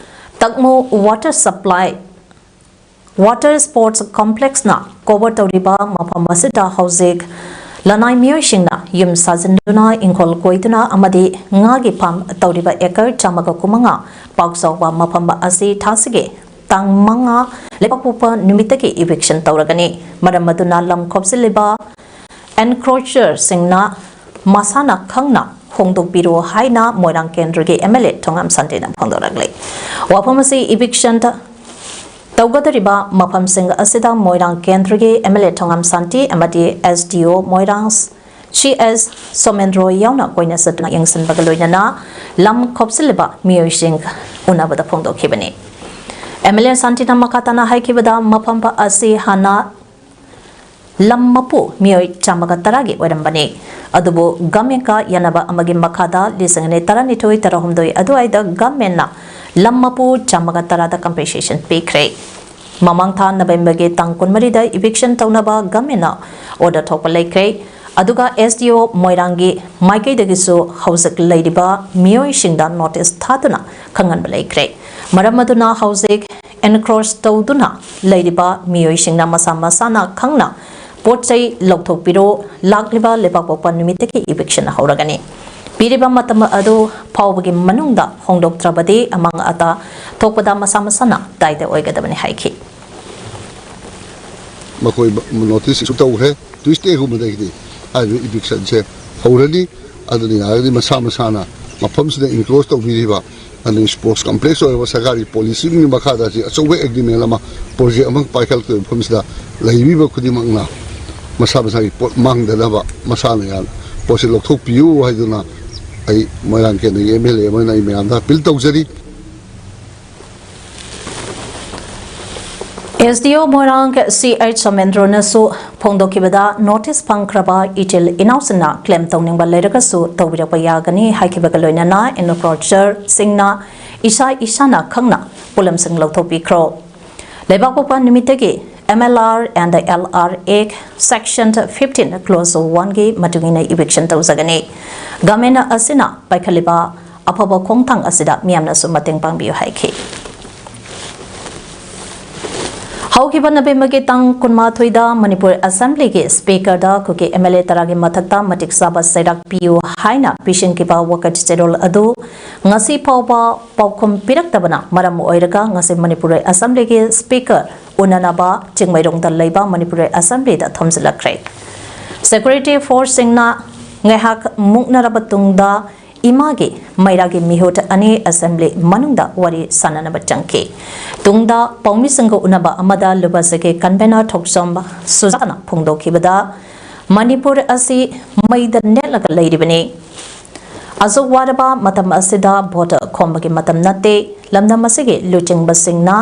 ꯇꯛꯃꯨ Water Supply Water Sports Complexꯅ cover ꯇꯧꯔꯤꯕ ꯃꯐꯝ ꯑꯁꯤꯗ ꯍꯧꯖꯤꯛ ꯂꯅꯥꯏ ꯃꯤꯑꯣꯏꯁꯤꯡꯅ ꯌꯨꯝ ꯁꯥꯖꯤꯟꯗꯨꯅ, ꯏꯪꯈꯣꯜ ꯀꯣꯏꯗꯨꯅ ꯑꯃꯗꯤ ꯉꯥꯒꯤ farm ꯇꯧꯔꯤꯕ acre ꯆꯥꯝꯃꯒ ꯀꯨꯟꯃꯉꯥ ꯄꯥꯛ ꯆꯥꯎꯕ ꯃꯐꯝ ꯑꯁꯤ ꯊꯥꯁꯤꯒꯤ ꯇꯥꯡ ꯃꯉꯥ ꯂꯩꯕꯥꯛꯄꯣꯛꯄ ꯅꯨꯃꯤꯠꯇꯒꯤ eviction ꯇꯧꯔꯒꯅꯤ꯫ ꯃꯔꯝ ꯑꯗꯨꯅ ꯂꯝ ꯈꯣꯞꯆꯤꯜꯂꯤꯕ encroacherꯁꯤꯡꯅ ꯃꯁꯥꯅ ꯈꯪꯅ ꯍꯣꯡꯗꯣꯛꯄꯤꯔꯣ ꯍꯥꯏꯅ ꯃꯣꯏꯔꯥꯡ ꯀꯦꯟꯗ꯭ꯔꯒꯤ MLA ꯊꯣꯉꯥꯝ ꯁꯥꯟꯇꯤꯅ ꯐꯣꯡꯗꯣꯔꯛꯂꯤ꯫ ꯋꯥꯐꯝ ꯑꯁꯤ eviction ꯇꯧꯒꯗꯧꯔꯤꯕ ꯃꯐꯝꯁꯤꯡ ꯑꯁꯤꯗ ꯃꯣꯏꯔꯥꯡ ꯀꯦꯟꯗ꯭ꯔꯒꯤ MLA ꯊꯣꯉꯥꯝ ꯁꯥꯟꯇꯤ ꯑꯃꯗꯤ SDO ꯃꯣꯏꯔꯥꯡ ꯁꯤ ꯑꯦꯁ ꯁꯣꯃꯦꯟꯗ꯭ꯔꯣ ꯌꯥꯎꯅ ꯀꯣꯏꯅ ꯆꯠꯇꯨꯅ ꯌꯦꯡꯁꯤꯟꯕꯒ ꯂꯣꯏꯅꯅ ꯂꯝ ꯈꯣꯞꯆꯤꯜꯂꯤꯕ ꯃꯤꯑꯣꯏꯁꯤꯡ ꯎꯅꯕꯗ ꯐꯣꯡꯗꯣꯛꯈꯤꯕꯅꯤ꯫ MLA ꯁꯥꯟꯇꯤꯅ ꯃꯈꯥ ꯇꯥꯅ ꯍꯥꯏꯈꯤꯕꯗ, ꯃꯐꯝ ꯑꯁꯤ ꯍꯥꯟꯅ ꯂꯝ ꯃꯄꯨ ꯃꯤꯑꯣꯏ ꯆꯥꯝꯃꯒ ꯇꯔꯥꯒꯤ ꯑꯣꯏꯔꯝꯕꯅꯤ꯫ ꯑꯗꯨꯕꯨ governmentꯀ ꯌꯥꯅꯕ ꯑꯃꯒꯤ ꯃꯈꯥꯗ ꯂꯤꯁꯤꯡ ꯑꯅꯤ ꯇꯔꯥꯅꯤꯊꯣꯏ ꯇꯔꯥꯍꯨꯝꯗꯣꯏ ꯑꯗꯨꯋꯥꯏꯗ governmentꯅ ꯂꯝ ꯃꯄꯨ ꯆꯥꯝꯃꯒ ꯇꯔꯥꯗ compensation ꯄꯤꯈ꯭ꯔꯦ꯫ ꯃꯃꯥꯡ ꯊꯥ Novemberꯒꯤ ꯇꯥꯡ ꯀꯨꯟꯃꯔꯤꯗ eviction ꯇꯧꯅꯕ governmentꯅ order ꯊꯣꯛꯄ ꯂꯩꯈ꯭ꯔꯦ꯫ ꯑꯗꯨꯒ SDO ꯃꯣꯏꯔꯥꯡꯒꯤ ꯃꯥꯏꯀꯩꯗꯒꯤꯁꯨ ꯍꯧꯖꯤꯛ ꯂꯩꯔꯤꯕ ꯃꯤꯑꯣꯏꯁꯤꯡꯗ notice ꯊꯥꯗꯨꯅ ꯈꯪꯍꯟꯕ ꯂꯩꯈ꯭ꯔꯦ꯫ ꯃꯔꯝ ꯑꯗꯨꯅ ꯍꯧꯖꯤꯛ encroach ꯇꯧꯗꯨꯅ ꯂꯩꯔꯤꯕ ꯃꯤꯑꯣꯏꯁꯤꯡꯅ ꯃꯁꯥ ꯃꯁꯥꯅ ꯈꯪꯅ ꯄꯣꯠ ꯆꯩ ꯂꯧꯊꯣꯛꯄꯤꯔꯣ꯫ ꯂꯥꯛꯂꯤꯕ ꯂꯩꯕꯥꯛꯄꯣꯛꯄ ꯅꯨꯃꯤꯠꯇꯒꯤ eviction ꯍꯧꯔꯒꯅꯤ꯫ ꯄꯤꯔꯤꯕ ꯃꯇꯝ ꯑꯗꯨ ꯐꯥꯎꯕꯒꯤ ꯃꯅꯨꯡꯗ ꯍꯣꯡꯗꯣꯛꯇ꯭ꯔꯕꯗꯤ ꯑꯃꯥꯡ ꯑꯇꯥ ꯊꯣꯛꯄꯗ ꯃꯁꯥ ꯃꯁꯥꯅ ꯗꯥꯏꯗ ꯑꯣꯏꯒꯗꯕꯅꯤ ꯍꯥꯏꯈꯤ꯫ ꯃꯈꯣꯏ notice issue ꯇꯧꯈ꯭ꯔꯦ꯫ Tuesdayꯒꯨꯝꯕꯗꯒꯤꯗꯤ ꯍꯥꯏꯔꯤꯕ evictionꯁꯦ ꯍꯧꯔꯅꯤ꯫ ꯑꯗꯨꯅ ꯌꯥꯔꯒꯗꯤ ꯃꯁꯥ ꯃꯁꯥꯅ ꯃꯐꯝꯁꯤꯗ encroach ꯇꯧꯕꯤꯔꯤꯕ ꯑꯗꯨ ꯁ꯭ꯄꯣꯔꯠꯁ ꯀꯝꯄ꯭ꯂꯦꯛꯁ ꯑꯣꯏꯔꯕ ꯁꯔꯀꯥꯔꯒꯤ ꯄꯣꯂꯤꯁꯤꯒꯤ ꯃꯈꯥꯗ ꯁꯤ ꯑꯆꯧꯕ ꯑꯦꯒ꯭ꯔꯤꯃꯦꯟ ꯑꯃ, ꯄ꯭ꯔꯣꯖꯦꯛ ꯑꯃ ꯄꯥꯏꯈꯠꯂꯛꯇꯣꯏꯕ ꯃꯐꯝꯁꯤꯗ ꯂꯩꯕꯤꯕ ꯈꯨꯗꯤꯡꯃꯛꯅ ꯃꯁꯥ ꯃꯁꯥꯒꯤ ꯄꯣꯠ ꯃꯥꯡꯗꯅꯕ ꯃꯁꯥꯅ ꯌꯥꯅ ꯄꯣꯠꯁꯤ ꯂꯧꯊꯣꯛꯄꯤꯌꯨ ꯍꯥꯏꯗꯨꯅ ꯑꯩ ꯃꯣꯏꯔꯥꯡ ꯀꯦꯟꯗ꯭ꯔꯒꯤ ꯑꯦꯝ ꯑꯦꯜ ꯑꯦ ꯑꯃ ꯑꯣꯏꯅ ꯑꯩ ꯃꯌꯥꯝꯗ ꯑꯄꯤꯜ ꯇꯧꯖꯔꯤ꯫ ꯑꯦꯁ ꯗꯤ ꯑꯣ ꯃꯣꯏꯔꯥꯡ ꯁꯤ ꯑꯩꯆ ꯁꯣꯃꯦꯟꯗ꯭ꯔꯣꯅꯁꯨ ꯐꯣꯡꯗꯣꯛꯈꯤꯕꯗ, ꯅꯣꯇꯤꯁ ꯐꯪꯈ꯭ꯔꯕ ꯏꯆꯤꯜ ꯏꯅꯥꯎꯁꯤꯡꯅ ꯀ꯭ꯂꯦꯝ ꯇꯧꯅꯤꯡꯕ ꯂꯩꯔꯒꯁꯨ ꯇꯧꯕꯤꯔꯛꯄ ꯌꯥꯒꯅꯤ ꯍꯥꯏꯈꯤꯕꯒ ꯂꯣꯏꯅꯅ ꯏꯟꯐ꯭ꯔꯥꯁ꯭ꯇ꯭ꯔꯛꯆꯔꯁꯤꯡꯅ ꯏꯁꯥ ꯏꯁꯥꯅ ꯈꯪꯅ ꯄꯣꯠꯂꯝꯁꯤꯡ ꯂꯧꯊꯣꯛꯄꯤꯈ꯭ꯔꯣ꯫ ꯂꯩꯕꯥꯛꯄꯣꯛꯄ ꯅꯨꯃꯤꯠꯇꯒꯤ M L R and L R Act Section fifteen Clause one ꯒꯤ ꯃꯇꯨꯡ ꯏꯟꯅ eviction ꯇꯧꯖꯒꯅꯤ꯫ ꯒꯃꯦꯟ ꯑꯁꯤꯅ ꯄꯥꯏꯈꯠꯂꯤꯕ ꯑꯐꯕ ꯈꯣꯡꯊꯥꯡ ꯑꯁꯤꯗ ꯃꯤꯌꯥꯝꯅꯁꯨ ꯃꯇꯦꯡ ꯄꯥꯡꯕꯤꯌꯨ ꯍꯥꯏꯈꯤ꯫ ꯍꯧꯈꯤꯕ ꯅꯕꯦꯝꯕꯔꯒꯤ ꯇꯥꯡ ꯀꯨꯟꯃꯥꯊꯣꯏꯗ ꯃꯅꯤꯄꯨꯔ ꯑꯦꯁꯦꯝꯕ꯭ꯂꯤꯒꯤ ꯁ꯭ꯄꯤꯀꯔꯗ ꯈꯨꯜꯒꯤ ꯑꯦꯝ ꯑꯦꯜ ꯑꯦ ꯇꯔꯥꯒꯤ ꯃꯊꯛꯇ ꯃꯇꯤꯛ ꯆꯥꯕ ꯆꯩꯔꯥꯛ ꯄꯤꯌꯨ ꯍꯥꯏꯅ ꯄꯤꯁꯤꯟꯈꯤꯕ ꯋꯥꯀꯠ ꯆꯦꯔꯣꯜ ꯑꯗꯨ ꯉꯁꯤ ꯐꯥꯎꯕ ꯄꯥꯎꯈꯨꯝ ꯄꯤꯔꯛꯇꯕꯅ ꯃꯔꯝ ꯑꯣꯏꯔꯒ ꯉꯁꯤ ꯃꯅꯤꯄꯨꯔ ꯑꯦꯁꯦꯝꯕ꯭ꯂꯤꯒꯤ ꯁ꯭ꯄꯤꯀꯔ ꯎꯅꯅꯕ ꯆꯤꯡꯃꯩꯔꯣꯡꯗ ꯂꯩꯕ ꯃꯅꯤꯄꯨꯔ ꯑꯦꯁꯦꯝꯕ꯭ꯂꯤꯗ ꯊꯣꯝꯖꯤꯜꯂꯛꯈ꯭ꯔꯦ꯫ ꯁꯦꯀ꯭ꯌꯨꯔꯤꯇꯤ ꯐꯣꯔꯁꯁꯤꯡꯅ ꯉꯥꯏꯍꯥꯛ ꯃꯨꯛꯅꯔꯕ ꯇꯨꯡꯗ ꯏꯃꯥꯒꯤ ꯃꯩꯔꯥꯒꯤ ꯃꯤꯍꯨꯠ ꯑꯅꯤ ꯑꯦꯁꯦꯝꯕ꯭ꯂꯤ ꯃꯅꯨꯡꯗ ꯋꯥꯔꯤ ꯁꯥꯟꯅꯅꯕ ꯆꯪꯈꯤ꯫ ꯇꯨꯡꯗ ꯄꯥꯎꯃꯤꯁꯤꯡꯒ ꯎꯅꯕ ꯑꯃꯗ ꯂꯨꯕꯖꯒꯤ ꯀꯟꯚꯦꯅꯔ ꯊꯣꯛꯆꯣꯝ ꯁꯨꯖꯥꯇꯥꯅ ꯐꯣꯡꯗꯣꯛꯈꯤꯕꯗ, ꯃꯅꯤꯄꯨꯔ ꯑꯁꯤ ꯃꯩꯗ ꯅꯦꯠꯂꯒ ꯂꯩꯔꯤꯕꯅꯤ꯫ ꯑꯁꯨꯛ ꯋꯥꯔꯕ ꯃꯇꯝ ꯑꯁꯤꯗ ꯚꯣꯠ ꯈꯣꯝꯕꯒꯤ ꯃꯇꯝ ꯅꯠꯇꯦ꯫ ꯂꯝꯗꯝ ꯑꯁꯤꯒꯤ ꯂꯨꯆꯤꯡꯕꯁꯤꯡꯅ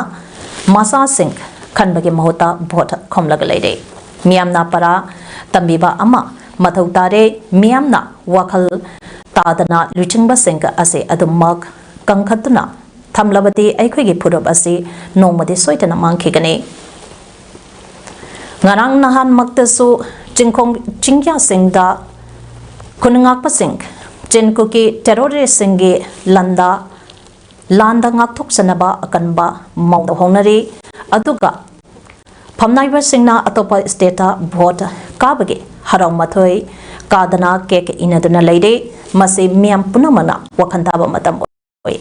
ꯃꯆꯥꯁꯤꯡ ꯈꯟꯕꯒꯤ ꯃꯍꯨꯠꯇ ꯚꯣꯠ ꯈꯣꯝꯂꯒ ꯂꯩꯔꯦ꯫ ꯃꯤꯌꯥꯝꯅ ꯄꯔꯥ ꯇꯝꯕꯤꯕ ꯑꯃ ꯃꯊꯧ ꯇꯥꯔꯦ꯫ ꯃꯤꯌꯥꯝꯅ ꯋꯥꯈꯜ ꯇꯥꯗꯅ ꯂꯨꯆꯤꯡꯕꯁꯤꯡ ꯑꯁꯤ ꯑꯗꯨꯃꯛ ꯀꯟꯈꯠꯇꯨꯅ ꯊꯝꯂꯕꯗꯤ ꯑꯩꯈꯣꯏꯒꯤ ꯐꯨꯔꯨꯞ ꯑꯁꯤ ꯅꯣꯡꯃꯗꯤ ꯁꯣꯏꯗꯅ ꯃꯥꯡꯈꯤꯒꯅꯤ꯫ ꯉꯔꯥꯡ ꯅꯍꯥꯟꯃꯛꯇꯁꯨ ꯆꯤꯡꯈꯣꯡ ꯆꯤꯡꯌꯥꯁꯤꯡꯗ ꯈꯨꯟꯉꯥꯛꯄꯁꯤꯡ ꯆꯤꯟ ꯀꯨꯀꯤ ꯇꯦꯔꯣꯔꯤꯁꯁꯤꯡꯒꯤ ꯂꯟꯗ, ꯂꯥꯟꯗ ꯉꯥꯛꯊꯣꯛꯆꯅꯕ ꯑꯀꯟꯕ ꯃꯑꯣꯡꯗ ꯍꯣꯡꯅꯔꯤ꯫ ꯑꯗꯨꯒ ꯐꯝꯅꯥꯏꯕꯁꯤꯡꯅ ꯑꯇꯣꯞꯄ ꯁ꯭ꯇꯦꯠꯇ ꯚꯣꯠ ꯀꯥꯕꯒꯤ ꯍꯔꯥꯎ ꯃꯊꯣꯏ ꯀꯥꯗꯅ ꯀꯦꯛ ꯏꯟꯅꯗꯨꯅ ꯂꯩꯔꯦ꯫ ꯃꯁꯤ ꯃꯤꯌꯥꯝ ꯄꯨꯝꯅꯃꯛꯅ ꯋꯥꯈꯜ ꯇꯥꯕ ꯃꯇꯝ ꯑꯣꯏ꯫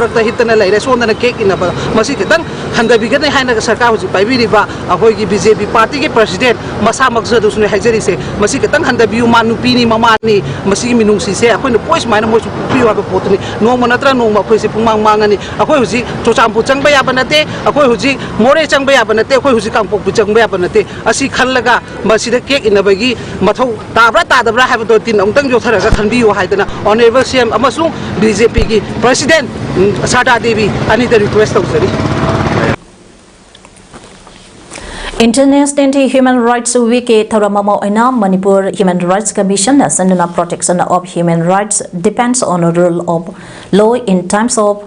ꯃꯔꯛꯇ ꯍꯤꯞꯇꯅ ꯂꯩꯔꯦ, ꯁꯣꯝꯗꯅ ꯀꯦꯛ ꯏꯟꯅꯕ꯫ ꯃꯁꯤ ꯈꯤꯇꯪ ꯍꯟꯊꯕꯤꯒꯅꯤ ꯍꯥꯏꯅ ꯁꯔꯀꯥꯔ ꯍꯧꯖꯤꯛ ꯄꯥꯏꯕꯤꯔꯤꯕ ꯑꯩꯈꯣꯏꯒꯤ ꯕꯤ ꯖꯦ ꯄꯤ ꯄꯥꯔꯇꯤꯒꯤ ꯄ꯭ꯔꯁꯤꯗꯦꯟ ꯃꯁꯥꯃꯛꯁꯨ ꯑꯗꯨꯁꯨꯅꯦ ꯍꯥꯏꯖꯔꯤꯁꯦ꯫ ꯃꯁꯤ ꯈꯤꯇꯪ ꯍꯟꯊꯕꯤꯌꯨ, ꯃꯥ ꯅꯨꯄꯤꯅꯤ, ꯃꯃꯥꯅꯤ, ꯃꯁꯤꯒꯤ ꯃꯤꯅꯨꯡꯁꯤꯁꯦ ꯑꯩꯈꯣꯏꯅ ꯄꯣꯏ ꯁꯨꯃꯥꯏꯅ ꯃꯣꯏꯁꯨ ꯄꯤꯌꯨ ꯍꯥꯏꯕ ꯄꯣꯠꯇꯨꯅꯤ꯫ ꯅꯣꯡꯃ ꯅꯠꯇ꯭ꯔ ꯅꯣꯡꯃ ꯑꯩꯈꯣꯏꯁꯦ ꯄꯨꯡꯃꯥꯡ ꯃꯥꯡꯉꯅꯤ꯫ ꯑꯩꯈꯣꯏ ꯍꯧꯖꯤꯛ ꯆꯨꯔꯆꯥꯟꯄꯨꯔ ꯆꯪꯕ ꯌꯥꯕ ꯅꯠꯇꯦ, ꯑꯩꯈꯣꯏ ꯍꯧꯖꯤꯛ ꯃꯣꯔꯦ ꯆꯪꯕ ꯌꯥꯕ ꯅꯠꯇꯦ, ꯑꯩꯈꯣꯏ ꯍꯧꯖꯤꯛ ꯀꯥꯡꯄꯣꯛꯄꯤ ꯆꯪꯕ ꯌꯥꯕ ꯅꯠꯇꯦ꯫ ꯑꯁꯤ ꯈꯜꯂꯒ ꯃꯁꯤꯗ ꯀꯦꯛ ꯏꯟꯅꯕꯒꯤ ꯃꯊꯧ ꯇꯥꯕ꯭ꯔꯥ ꯇꯥꯗꯕ꯭ꯔꯥ ꯍꯥꯏꯕꯗꯣ ꯇꯤꯟ ꯑꯃꯨꯛꯇꯪ ꯌꯣꯠꯊꯔꯒ ꯈꯟꯕꯤꯌꯨ ꯍꯥꯏꯗꯅ ꯑꯣꯅꯔꯦꯕꯜ ꯁꯤ ꯑꯦꯝ ꯑꯃꯁꯨꯡ ꯕꯤ ꯖꯦ ꯄꯤꯒꯤ ꯄ꯭ꯔꯁꯤꯗꯦꯟ, ꯎꯝ, ꯁꯥꯔꯗꯥ ꯗꯦꯕꯤ ꯑꯅꯤꯗ ꯔꯤꯀ꯭ꯋꯦꯁ ꯇꯧꯖꯔꯤ꯫ International Human Rights Week ꯀꯤ ꯊꯧꯔꯝ ꯑꯃ ꯑꯣꯏꯅ ꯃꯅꯤꯄꯨꯔ Human Rights Commission ꯅ ꯁꯤꯟꯗꯨꯅ Protection of Human Rights depends on rule of law in times of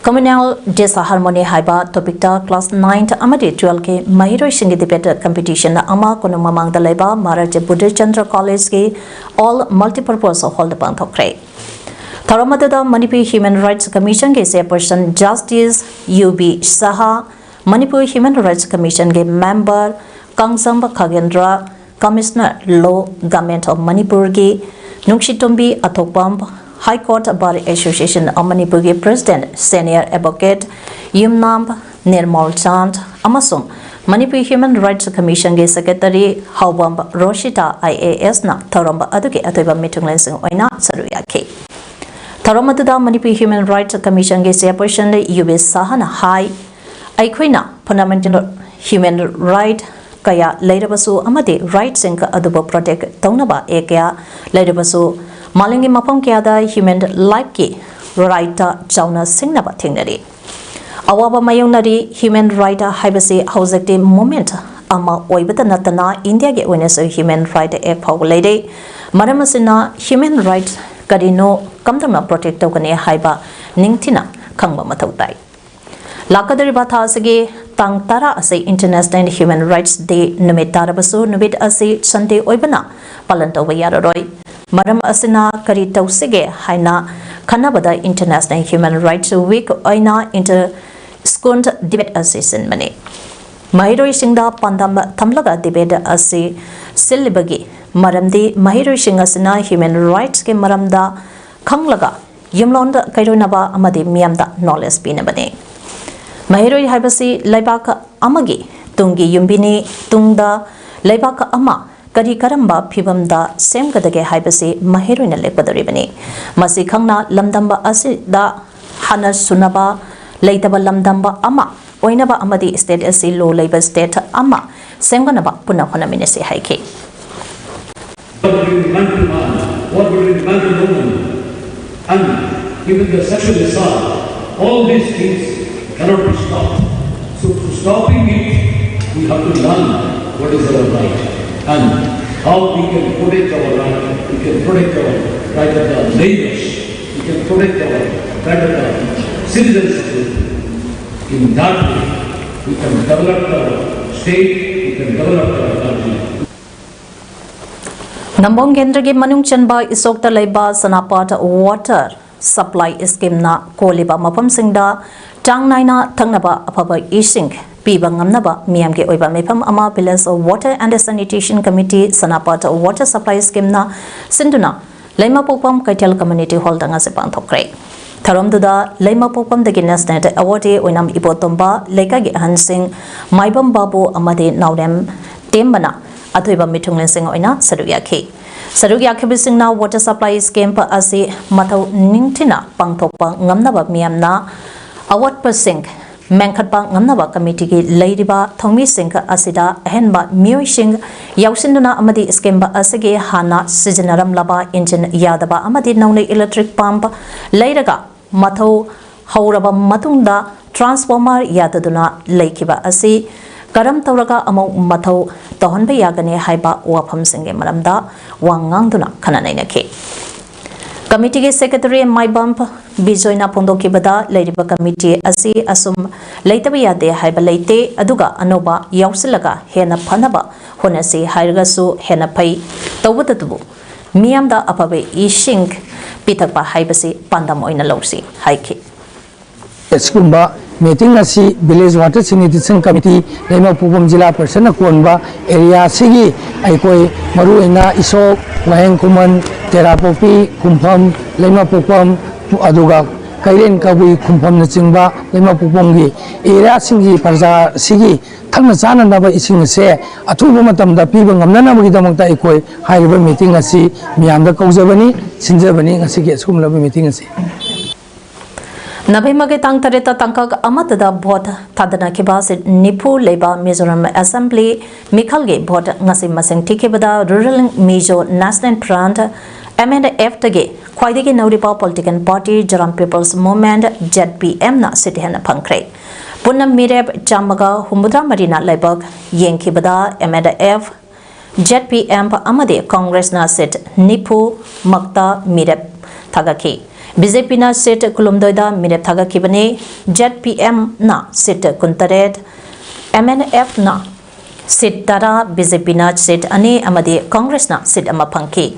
communal disharmony ꯍꯥꯏꯕ topic ꯇ class ninth ꯑꯃꯗꯤ twelfth ꯀꯤ ꯃꯍꯩꯔꯣꯏꯁꯤꯡꯒꯤ debate competition ꯑꯃ ꯀꯣꯅꯨꯡ ꯃꯃꯥꯡꯗ ꯂꯩꯕ ꯃꯍꯥꯔꯥꯖ ꯕꯨꯙꯆꯟꯗ꯭ꯔ College ꯀꯤ All Multipurpose Hall ꯗ ꯄꯥꯡꯊꯣꯛꯈ꯭ꯔꯦ꯫ ꯊꯧꯔꯝ ꯑꯗꯨꯗ ꯃꯅꯤꯄꯨꯔ Human Rights Commission ꯒꯤ Chairperson Justice U B Saha, Manipur Human Rights Commission ꯒꯤ member Kangjam Khagendra, Commissioner Law, Government of ꯃꯅꯤꯄꯨꯔꯒꯤ ꯅꯨꯡꯁꯤꯇꯣꯝꯕꯤ ꯑꯊꯣꯛꯄꯝ, High Court Bar Association of ꯃꯅꯤꯄꯨꯔꯒꯤ President Senior Advocate ꯌꯨꯝꯅꯥꯝ ꯅꯤꯔꯃꯜ ꯆꯥꯟꯗ ꯑꯃꯁꯨꯡ ꯃꯅꯤꯄꯨꯔ Human Rights Commission ꯒꯤ Secretary ꯍꯥꯎꯕꯝ ꯔꯣꯁꯤꯇꯥ ꯑꯥꯏ ꯑꯦ ꯑꯦꯁꯅ ꯊꯧꯔꯝ ꯑꯗꯨꯒꯤ ꯑꯇꯣꯏꯕ ꯃꯤꯊꯨꯡꯂꯦꯟꯁꯤꯡ ꯑꯣꯏꯅ ꯁꯔꯨꯛ ꯌꯥꯈꯤ꯫ ꯊꯧꯔꯝ ꯑꯗꯨꯗ ꯃꯅꯤꯄꯨꯔ Human Rights Commission ꯒꯤ Chairperson ꯌꯨ ꯕꯤ ꯁꯍꯥꯅ ꯍꯥꯏ, ꯑꯩꯈꯣꯏꯅ fundamental human right ꯀꯌꯥ ꯂꯩꯔꯕꯁꯨ ꯑꯃꯗꯤ rightꯁꯤꯡ ꯑꯗꯨꯕꯨ protect ꯇꯧꯅꯕ act ꯀꯌꯥ ꯂꯩꯔꯕꯁꯨ, ꯃꯥꯂꯦꯝꯒꯤ ꯃꯐꯝ ꯀꯌꯥꯗ human lifeꯀꯤ rightꯇ ꯆꯥꯎꯅ ꯁꯤꯡꯅꯕ ꯊꯦꯡꯅꯔꯤ꯫ ꯑꯋꯥꯕ ꯃꯥꯌꯣꯛꯅꯔꯤ꯫ Human right ꯍꯥꯏꯕꯁꯤ ꯍꯧꯖꯤꯛꯇꯤ movement ꯑꯃ ꯑꯣꯏꯕꯇ ꯅꯠꯇꯅ ꯏꯟꯗꯤꯌꯥꯒꯤ ꯑꯣꯏꯅꯁꯨ Human Right Act ꯐꯥꯎꯕ ꯂꯩꯔꯦ꯫ ꯃꯔꯝ ꯑꯁꯤꯅ human right ꯀꯔꯤꯅꯣ, ꯀꯝꯗꯧꯅ protect ꯇꯧꯒꯅꯤ ꯍꯥꯏꯕ ꯅꯤꯡꯊꯤꯅ ꯈꯪꯕ ꯃꯊꯧ ꯇꯥꯏ꯫ ꯂꯥꯛꯀꯗꯧꯔꯤꯕ ꯊꯥ ꯑꯁꯤꯒꯤ ꯇꯥꯡ ꯇꯔꯥ ꯑꯁꯤ International Human Rights Day ꯅꯨꯃꯤꯠ ꯇꯥꯔꯕꯁꯨ, ꯅꯨꯃꯤꯠ ꯑꯁꯤ Sunday ꯑꯣꯏꯕꯅ ꯄꯥꯂꯟ ꯇꯧꯕ ꯌꯥꯔꯔꯣꯏ꯫ ꯃꯔꯝ ꯑꯁꯤꯅ ꯀꯔꯤ ꯇꯧꯁꯤꯒꯦ ꯍꯥꯏꯅ ꯈꯟꯅꯕꯗ International Human Rights Week ꯑꯣꯏꯅ inter school debate ꯑꯁꯤ ꯁꯤꯟꯕꯅꯤ꯫ ꯃꯍꯩꯔꯣꯏꯁꯤꯡꯗ ꯄꯥꯟꯗꯝ ꯊꯝꯂꯒ debate ꯑꯁꯤ ꯁꯤꯜꯂꯤꯕꯒꯤ ꯃꯔꯝꯗꯤ ꯃꯍꯩꯔꯣꯏꯁꯤꯡ ꯑꯁꯤꯅ human rightsꯀꯤ ꯃꯔꯝꯗ ꯈꯪꯂꯒ ꯌꯨꯝꯂꯣꯟꯗ ꯀꯩꯔꯣꯏꯅꯕ ꯑꯃꯗꯤ ꯃꯤꯌꯥꯝꯗ ꯅꯣꯂꯦꯖ ꯄꯤꯅꯕꯅꯤ꯫ ꯃꯍꯩꯔꯣꯏ ꯍꯥꯏꯕꯁꯤ ꯂꯩꯕꯥꯛ ꯑꯃꯒꯤ ꯇꯨꯡꯒꯤ ꯌꯨꯝꯕꯤꯅꯤ꯫ ꯇꯨꯡꯗ ꯂꯩꯕꯥꯛ ꯑꯃ ꯀꯔꯤ ꯀꯔꯝꯕ ꯐꯤꯕꯝꯗ ꯁꯦꯝꯒꯗꯒꯦ ꯍꯥꯏꯕꯁꯤ ꯃꯍꯩꯔꯣꯏꯅ ꯂꯦꯞꯀꯗꯧꯔꯤꯕꯅꯤ꯫ ꯃꯁꯤ ꯈꯪꯅ ꯂꯝꯗꯝꯕ ꯑꯁꯤꯗ ꯍꯥꯟꯅ ꯁꯨꯅꯕ ꯂꯩꯇꯕ ꯂꯝꯗꯝꯕ ꯑꯃ ꯑꯣꯏꯅꯕ ꯑꯃꯗꯤ ꯁ꯭ꯇꯦꯠ ꯑꯁꯤ ꯂꯣ ꯂꯩꯕ ꯁ꯭ꯇꯦꯠ ꯑꯃ ꯁꯦꯝꯒꯠꯅꯕ ꯄꯨꯟꯅ ꯍꯣꯠꯅꯃꯤꯟꯅꯁꯤ ꯍꯥꯏꯈꯤ꯫ What between man to man, what between man to woman, and even the sexual assault, all these things cannot be stopped. So to stopping it, we have to learn what is our right and how we can protect our right. We can protect our right of the neighbors. We can protect our right of the citizens. In that way, we can develop our state, we can develop our country. ꯅꯝꯕꯣꯡ ꯀꯦꯟꯗ꯭ꯔꯒꯤ ꯃꯅꯨꯡ ꯆꯟꯕ ꯏꯁꯣꯛꯇ ꯂꯩꯕ ꯁꯅꯥꯄꯥꯠ ꯋꯥꯇꯔ ꯁꯄ꯭ꯂꯥꯏ ꯁ꯭ꯀꯤꯝꯅ ꯀꯣꯜꯂꯤꯕ ꯃꯐꯝꯁꯤꯡꯗ ꯆꯥꯡ ꯅꯥꯏꯅ ꯊꯛꯅꯕ ꯑꯐꯕ ꯏꯁꯤꯡ ꯄꯤꯕ ꯉꯝꯅꯕ ꯃꯤꯌꯥꯝꯒꯤ ꯑꯣꯏꯕ ꯃꯤꯐꯝ ꯑꯃ Village Water and Sanitation Committee ꯁꯅꯥꯄꯥꯠ ꯋꯥꯇꯔ ꯁꯄ꯭ꯂꯥꯏ ꯁ꯭ꯀꯤꯝꯅ ꯁꯤꯟꯗꯨꯅ ꯂꯩꯃꯄꯣꯛꯄꯝ ꯀꯩꯊꯦꯜ ꯀꯝꯃ꯭ꯌꯨꯅꯤꯇꯤ ꯍꯣꯜꯗ ꯉꯁꯤ ꯄꯥꯡꯊꯣꯛꯈ꯭ꯔꯦ꯫ ꯊꯧꯔꯝꯗꯨꯗ ꯂꯩꯃꯄꯣꯛꯄꯝꯗꯒꯤ ꯅꯦꯁꯅꯦꯜ ꯑꯦꯋꯥꯔꯗꯤ ꯑꯣꯏꯅꯥꯝ ꯏꯕꯣꯇꯣꯝꯕ, ꯂꯩꯀꯥꯏꯒꯤ ꯑꯍꯟꯁꯤꯡ ꯃꯥꯏꯕꯝ ꯕꯥꯕꯨ ꯑꯃꯗꯤ ꯅꯥꯎꯔꯦꯝ ꯇꯦꯝꯕꯅ ꯑꯊꯣꯏꯕ ꯃꯤꯊꯨꯡꯂꯦꯟꯁꯤꯡ ꯑꯣꯏꯅ ꯁꯔꯨꯛ ꯌꯥꯈꯤ꯫ ꯁꯔꯨꯛ ꯌꯥꯈꯤꯕꯁꯤꯡꯅ ꯋꯥꯇꯔ ꯁꯄ꯭ꯂꯥꯏ ꯁ꯭ꯀꯤꯝ ꯑꯁꯤ ꯃꯊꯧ ꯅꯤꯡꯊꯤꯅ ꯄꯥꯡꯊꯣꯛꯄ ꯉꯝꯅꯕ ꯃꯤꯌꯥꯝꯅ ꯑꯋꯥꯠꯄꯁꯤꯡ ꯃꯦꯟꯈꯠꯄ ꯉꯝꯅꯕ ꯀꯝꯃꯤꯇꯤꯒꯤ ꯂꯩꯔꯤꯕ ꯊꯧꯃꯤꯁꯤꯡ ꯑꯁꯤꯗ ꯑꯍꯦꯟꯕ ꯃꯤꯑꯣꯏꯁꯤꯡ ꯌꯥꯎꯁꯤꯟꯗꯨꯅ ꯑꯃꯗꯤ ꯁ꯭ꯀꯤꯝ ꯑꯁꯤꯒꯤ ꯍꯥꯟꯅ ꯁꯤꯖꯤꯟꯅꯔꯝꯂꯕ ꯏꯟꯖꯤꯟ ꯌꯥꯗꯕ ꯑꯃꯗꯤ ꯅꯧꯅ ꯏꯂꯦꯛꯇ꯭ꯔꯤꯛ ꯄꯝꯞ ꯂꯩꯔꯒ ꯃꯊꯧ ꯍꯧꯔꯕ ꯃꯇꯨꯡꯗ ꯇ꯭ꯔꯥꯟꯁꯐꯣꯔꯃꯔ ꯌꯥꯗꯗꯨꯅ ꯂꯩꯈꯤꯕ ꯑꯁꯤ ꯀꯔꯝ ꯇꯧꯔꯒ ꯑꯃꯨꯛ ꯃꯊꯧ ꯇꯧꯍꯟꯕ ꯌꯥꯒꯅꯤ ꯍꯥꯏꯕ ꯋꯥꯐꯝꯁꯤꯡꯒꯤ ꯃꯔꯝꯗ ꯋꯥ ꯉꯥꯡꯗꯨꯅ ꯈꯟꯅ ꯅꯩꯅꯈꯤ꯫ ꯀꯝꯃꯤꯇꯤꯒꯤ ꯁꯦꯀ꯭ꯔꯦꯇꯔꯤ ꯃꯥꯏꯕꯝ ꯕꯤꯖꯣꯏꯅ ꯐꯣꯡꯗꯣꯛꯈꯤꯕꯗ, ꯂꯩꯔꯤꯕ ꯀꯝꯃꯤꯇꯤ ꯑꯁꯤ ꯑꯁꯨꯝ ꯂꯩꯇꯕ ꯌꯥꯗꯦ ꯍꯥꯏꯕ ꯂꯩꯇꯦ, ꯑꯗꯨꯒ ꯑꯅꯧꯕ ꯌꯥꯎꯁꯤꯜꯂꯒ ꯍꯦꯟꯅ ꯐꯅꯕ ꯍꯣꯠꯅꯁꯤ ꯍꯥꯏꯔꯒꯁꯨ ꯍꯦꯟꯅ ꯐꯩ꯫ ꯇꯧꯕꯇꯕꯨ ꯃꯤꯌꯥꯝꯗ ꯑꯐꯕ ꯏꯁꯤꯡ ꯄꯤꯊꯛꯄ ꯍꯥꯏꯕꯁꯤ ꯄꯥꯟꯗꯝ ꯑꯣꯏꯅ ꯂꯧꯁꯤ ꯍꯥꯏꯈꯤ꯫ ꯑꯁꯤꯒꯨꯝꯕ ꯃꯤꯇꯤꯡ ꯑꯁꯤ ꯚꯤꯂꯦꯖ ꯋꯥꯇꯔ ꯁꯦꯅꯤꯇꯦꯁꯟ ꯀꯃꯤꯇꯤ, ꯂꯩꯃꯄꯣꯛꯄꯝ ꯖꯤꯂꯥ ꯄꯔꯤꯁꯠꯅ ꯀꯣꯟꯕ ꯑꯦꯔꯤꯌꯥ ꯑꯁꯤꯒꯤ ꯑꯩꯈꯣꯏ ꯃꯔꯨꯑꯣꯏꯅ ꯏꯁꯣꯛ, ꯋꯥꯍꯦꯡ ꯈꯨꯃꯟ, ꯇꯦꯔꯥꯄꯣꯛꯄꯤ, ꯈꯨꯝꯐꯝ, ꯂꯩꯃꯄꯣꯛꯄꯝ, ꯑꯗꯨꯒ ꯀꯩꯔꯦꯟ, ꯀꯕꯨꯏ, ꯈꯨꯝꯐꯝꯅꯆꯤꯡꯕ ꯂꯩꯃꯄꯣꯛꯄꯝꯒꯤ ꯑꯦꯔꯤꯌꯥꯁꯤꯡꯒꯤ ꯄ꯭ꯔꯖꯥ ꯑꯁꯤꯒꯤ ꯊꯛꯅ ꯆꯥꯅꯅꯕ ꯏꯁꯤꯡ ꯑꯁꯦ ꯑꯊꯨꯕ ꯃꯇꯝꯗ ꯄꯤꯕ ꯉꯝꯅꯅꯕꯒꯤꯗꯃꯛꯇ ꯑꯩꯈꯣꯏ ꯍꯥꯏꯔꯤꯕ ꯃꯤꯇꯤꯡ ꯑꯁꯤ ꯃꯤꯌꯥꯝꯗ ꯀꯧꯖꯕꯅꯤ, ꯁꯤꯟꯖꯕꯅꯤ ꯉꯁꯤꯒꯤ ꯑꯁꯤꯒꯨꯝꯂꯕ ꯃꯤꯇꯤꯡ ꯑꯁꯤ꯫ ꯅꯕꯦꯝꯕꯔꯒꯤ ꯇꯥꯡ ꯇꯔꯦꯠꯇ ꯇꯥꯡꯀꯛ ꯑꯃꯠꯇꯗ ꯚꯣꯠ ꯊꯥꯗꯅꯈꯤꯕ ꯁꯤꯠ ꯅꯤꯐꯨ ꯂꯩꯕ ꯃꯤꯖꯣꯔꯥꯝ ꯑꯦꯁꯦꯝꯕ꯭ꯂꯤ ꯃꯤꯈꯜꯒꯤ ꯚꯣꯠ ꯉꯁꯤ ꯃꯁꯤꯡ ꯊꯤꯈꯤꯕꯗ Rural Mizo National Front, M N F, ꯇꯒꯤ ꯈ꯭ꯋꯥꯏꯗꯒꯤ ꯅꯧꯔꯤꯕ political party Zoram People's Movement, Z P M, ꯅ ꯁꯤꯠ ꯍꯦꯟꯅ ꯐꯪꯈ꯭ꯔꯦ꯫ ꯄꯨꯟꯅ ꯃꯤꯔꯦꯞ ꯆꯥꯝꯃꯒ ꯍꯨꯝꯐꯨꯇꯔꯥ ꯃꯔꯤꯅ ꯂꯥꯏꯕꯛ ꯌꯦꯡꯈꯤꯕꯗ M N F, Z P M ꯑꯃꯗꯤ ꯀꯪꯒ꯭ꯔꯦꯁꯅ ꯁꯤꯠ ꯅꯤꯐꯨ ꯃꯛꯇ ꯃꯤꯔꯦꯞ ꯊꯥꯒꯠꯈꯤ꯫ B J P ꯅ ꯁꯤꯠ ꯀꯨꯟꯍꯨꯝꯗꯣꯏꯗ ꯃꯤꯔꯦꯞ ꯊꯥꯒꯠꯈꯤꯕꯅꯤ꯫ Z P M ꯅ ꯁꯤꯠ ꯀꯨꯟꯇꯔꯦꯠ, M N F ꯅ ꯁꯤꯠ ꯇꯔꯥ, B J P ꯅ ꯁꯤꯠ ꯑꯅꯤ ꯑꯃꯗꯤ ꯀꯪꯒ꯭ꯔꯦꯁꯅ ꯁꯤꯠ ꯑꯃ ꯐꯪꯈꯤ꯫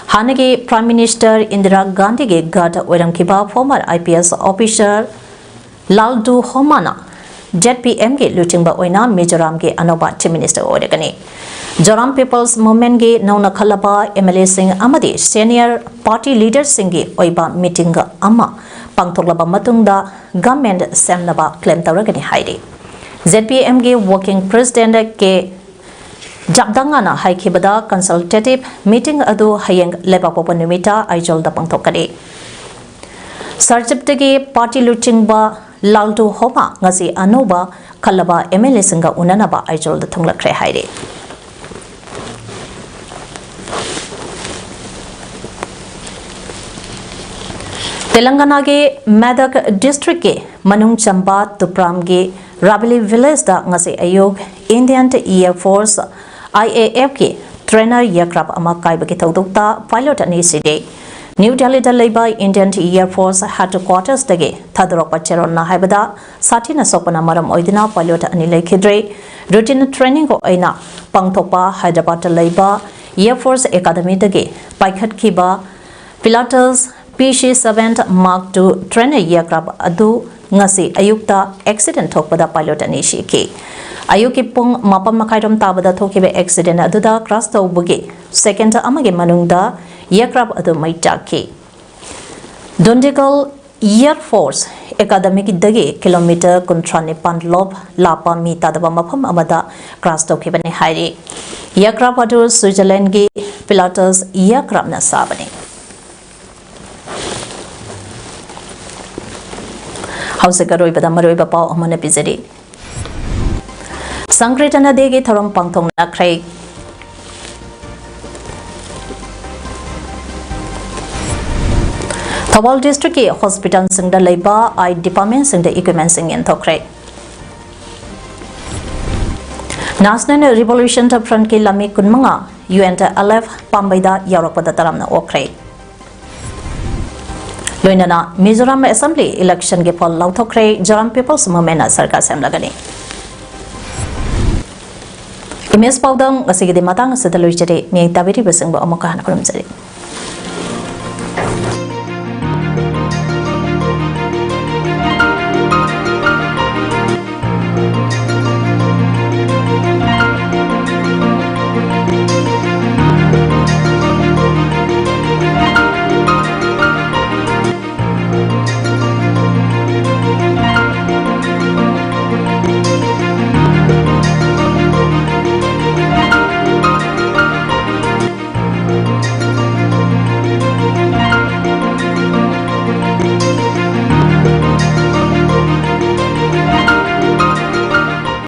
ꯍꯥꯟꯅꯒꯤ Prime Minister ꯏꯟꯗꯤꯔꯥ ꯒꯥꯟꯙꯤꯒꯤ guard ꯑꯣꯏꯔꯝꯈꯤꯕ former I P S officer ꯂꯥꯜꯗꯨ ꯍꯣꯃꯥꯅ Z P M ꯒꯤ ꯂꯨꯆꯤꯡꯕ ꯑꯣꯏꯅ ꯃꯤꯖꯣꯔꯥꯝꯒꯤ ꯑꯅꯧꯕ Chief Minister ꯑꯣꯏꯔꯒꯅꯤ꯫ Zoram People's Movement ꯒꯤ ꯅꯧꯅ ꯈꯜꯂꯕ M L A ꯁꯤꯡ ꯑꯃꯗꯤ senior party leader ꯁꯤꯡꯒꯤ ꯑꯣꯏꯕ meeting ꯑꯃ ꯄꯥꯡꯊꯣꯛꯂꯕ ꯃꯇꯨꯡꯗ government ꯁꯦꯝꯅꯕ claim ꯇꯧꯔꯒꯅꯤ ꯍꯥꯏꯔꯤ꯫ Z P M ꯒꯤ working president K ꯖꯥꯞꯗꯥꯡꯉꯥꯅ ꯍꯥꯏꯈꯤꯕꯗ consultative meeting ꯑꯗꯨ ꯍꯌꯦꯡ ꯂꯩꯕꯥꯛꯄꯣꯛꯄ ꯅꯨꯃꯤꯠꯇ ꯑꯥꯏꯖꯣꯜꯗ ꯄꯥꯡꯊꯣꯛꯀꯅꯤ꯫ ꯁꯔꯖꯤꯞꯇꯒꯤ party ꯂꯨꯆꯤꯡꯕ ꯂꯥꯜꯗꯨ ꯍꯣꯃꯥ ꯉꯁꯤ ꯑꯅꯧꯕ ꯈꯜꯂꯕ M L A ꯁꯤꯡꯒ ꯎꯅꯅꯕ ꯑꯥꯏꯖꯣꯜꯗ ꯊꯨꯡꯂꯈ꯭ꯔꯦ ꯍꯥꯏꯔꯤ꯫ ꯇꯦꯂꯪꯒꯥꯅꯥꯒꯤ ꯃꯦꯗꯛ district ꯀꯤ ꯃꯅꯨꯡ ꯆꯟꯕ ꯇꯨꯄ꯭ꯔꯥꯝꯒꯤ ꯔꯥꯕꯤꯂꯤ village ꯗ ꯉꯁꯤ ꯑꯌꯨꯛ Indian Air Force, I A F ꯀꯤ trainer aircraft ꯑꯃ ꯀꯥꯏꯕꯒꯤ ꯊꯧꯗꯣꯛꯇ pilot ꯑꯅꯤ ꯁꯤꯔꯦ꯫ ꯅ꯭ꯌꯨ ꯗꯦꯜꯂꯤꯗ ꯂꯩꯕ Indian Air Force headquarters ꯗꯒꯤ ꯊꯥꯗꯣꯔꯛꯄ ꯆꯦꯔꯣꯜꯅ ꯍꯥꯏꯕꯗ, ꯁꯥꯊꯤꯅ ꯁꯣꯛꯄꯅ ꯃꯔꯝ ꯑꯣꯏꯗꯨꯅ pilot ꯑꯅꯤ ꯂꯩꯈꯤꯗ꯭ꯔꯦ꯫ Routine training ꯑꯣꯏꯅ ꯄꯥꯡꯊꯣꯛꯄ ꯍꯥꯏꯗ꯭ꯔꯕꯥꯗꯇ ꯂꯩꯕ Air Force Academy ꯗꯒꯤ ꯄꯥꯏꯈꯠꯈꯤꯕ Pilatus P C seven Mark two trainer aircraft ꯑꯗꯨ ꯉꯁꯤ ꯑꯌꯨꯛꯇ accident ꯊꯣꯛꯄꯗ pilot ꯑꯅꯤ ꯁꯤꯈꯤ꯫ ꯑꯌꯨꯛꯀꯤ ꯄꯨꯡ ꯃꯥꯄꯟ ꯃꯈꯥꯏꯔꯣꯝ ꯇꯥꯕꯗ ꯊꯣꯛꯈꯤꯕ accident ꯑꯗꯨꯗ crash ꯇꯧꯕꯒꯤ second ꯑꯃꯒꯤ ꯃꯅꯨꯡꯗ aircraft ꯑꯗꯨ ꯃꯩ ꯆꯥꯛꯈꯤ꯫ ꯗꯨꯟꯗꯤꯒꯜ Air Force Academyꯗꯒꯤ ꯀꯤꯂꯣꯃꯤꯇꯔ ꯀꯨꯟꯊ꯭ꯔꯥ ꯅꯤꯄꯥꯟ ꯂꯣꯞ ꯂꯥꯞꯄ ꯃꯤ ꯇꯥꯗꯕ ꯃꯐꯝ ꯑꯃꯗ crash ꯇꯧꯈꯤꯕꯅꯤ ꯍꯥꯏꯔꯤ꯫ Aircraft ꯑꯗꯨ Switzerlandꯒꯤ Pilatus aircraftꯅ ꯁꯥꯕꯅꯤ꯫ ꯍꯧꯖꯤꯛ ꯑꯔꯣꯏꯕꯗ ꯃꯔꯨꯑꯣꯏꯕ ꯄꯥꯎ ꯑꯃꯅ ꯄꯤꯖꯔꯤ꯫ Sankirtana Dayꯒꯤ ꯊꯧꯔꯝ ꯄꯥꯡꯊꯣꯛꯅꯈ꯭ꯔꯦ꯫ ꯊꯧꯕꯥꯜ districtꯀꯤ hospitalꯁꯤꯡꯗ ꯂꯩꯕ eye departmentꯁꯤꯡꯗ equipmentꯁꯤꯡ ꯌꯦꯟꯊꯣꯛꯈ꯭ꯔꯦ꯫ National Revolution Frontꯀꯤ ꯂꯥꯟꯃꯤ ꯀꯨꯟꯃꯉꯥ UNLF ꯄꯥꯝꯕꯩꯗ ꯌꯥꯎꯔꯛꯄꯗ ꯇꯔꯥꯝꯅ ꯑꯣꯛꯈ꯭ꯔꯦ꯫ ꯂꯣꯏꯅꯅ Mizoram Assembly electionꯒꯤ poll ꯂꯥꯎꯊꯣꯛꯈ꯭ꯔꯦ꯫ Zoram People's Movementꯅ ꯁꯔꯀꯥꯔ ꯁꯦꯝꯂꯒꯅꯤ꯫ Image ꯄꯥꯎꯗꯝ ꯉꯁꯤꯒꯤꯗꯤ ꯃꯇꯥꯡ ꯑꯁꯤꯗ ꯂꯣꯏꯖꯔꯦ꯫ ꯃꯤꯌꯦꯡ ꯇꯥꯕꯤꯔꯤꯕꯁꯤꯡꯕꯨ ꯑꯃꯨꯛꯀ ꯍꯟꯅ ꯈꯨꯔꯨꯝꯖꯔꯤ꯫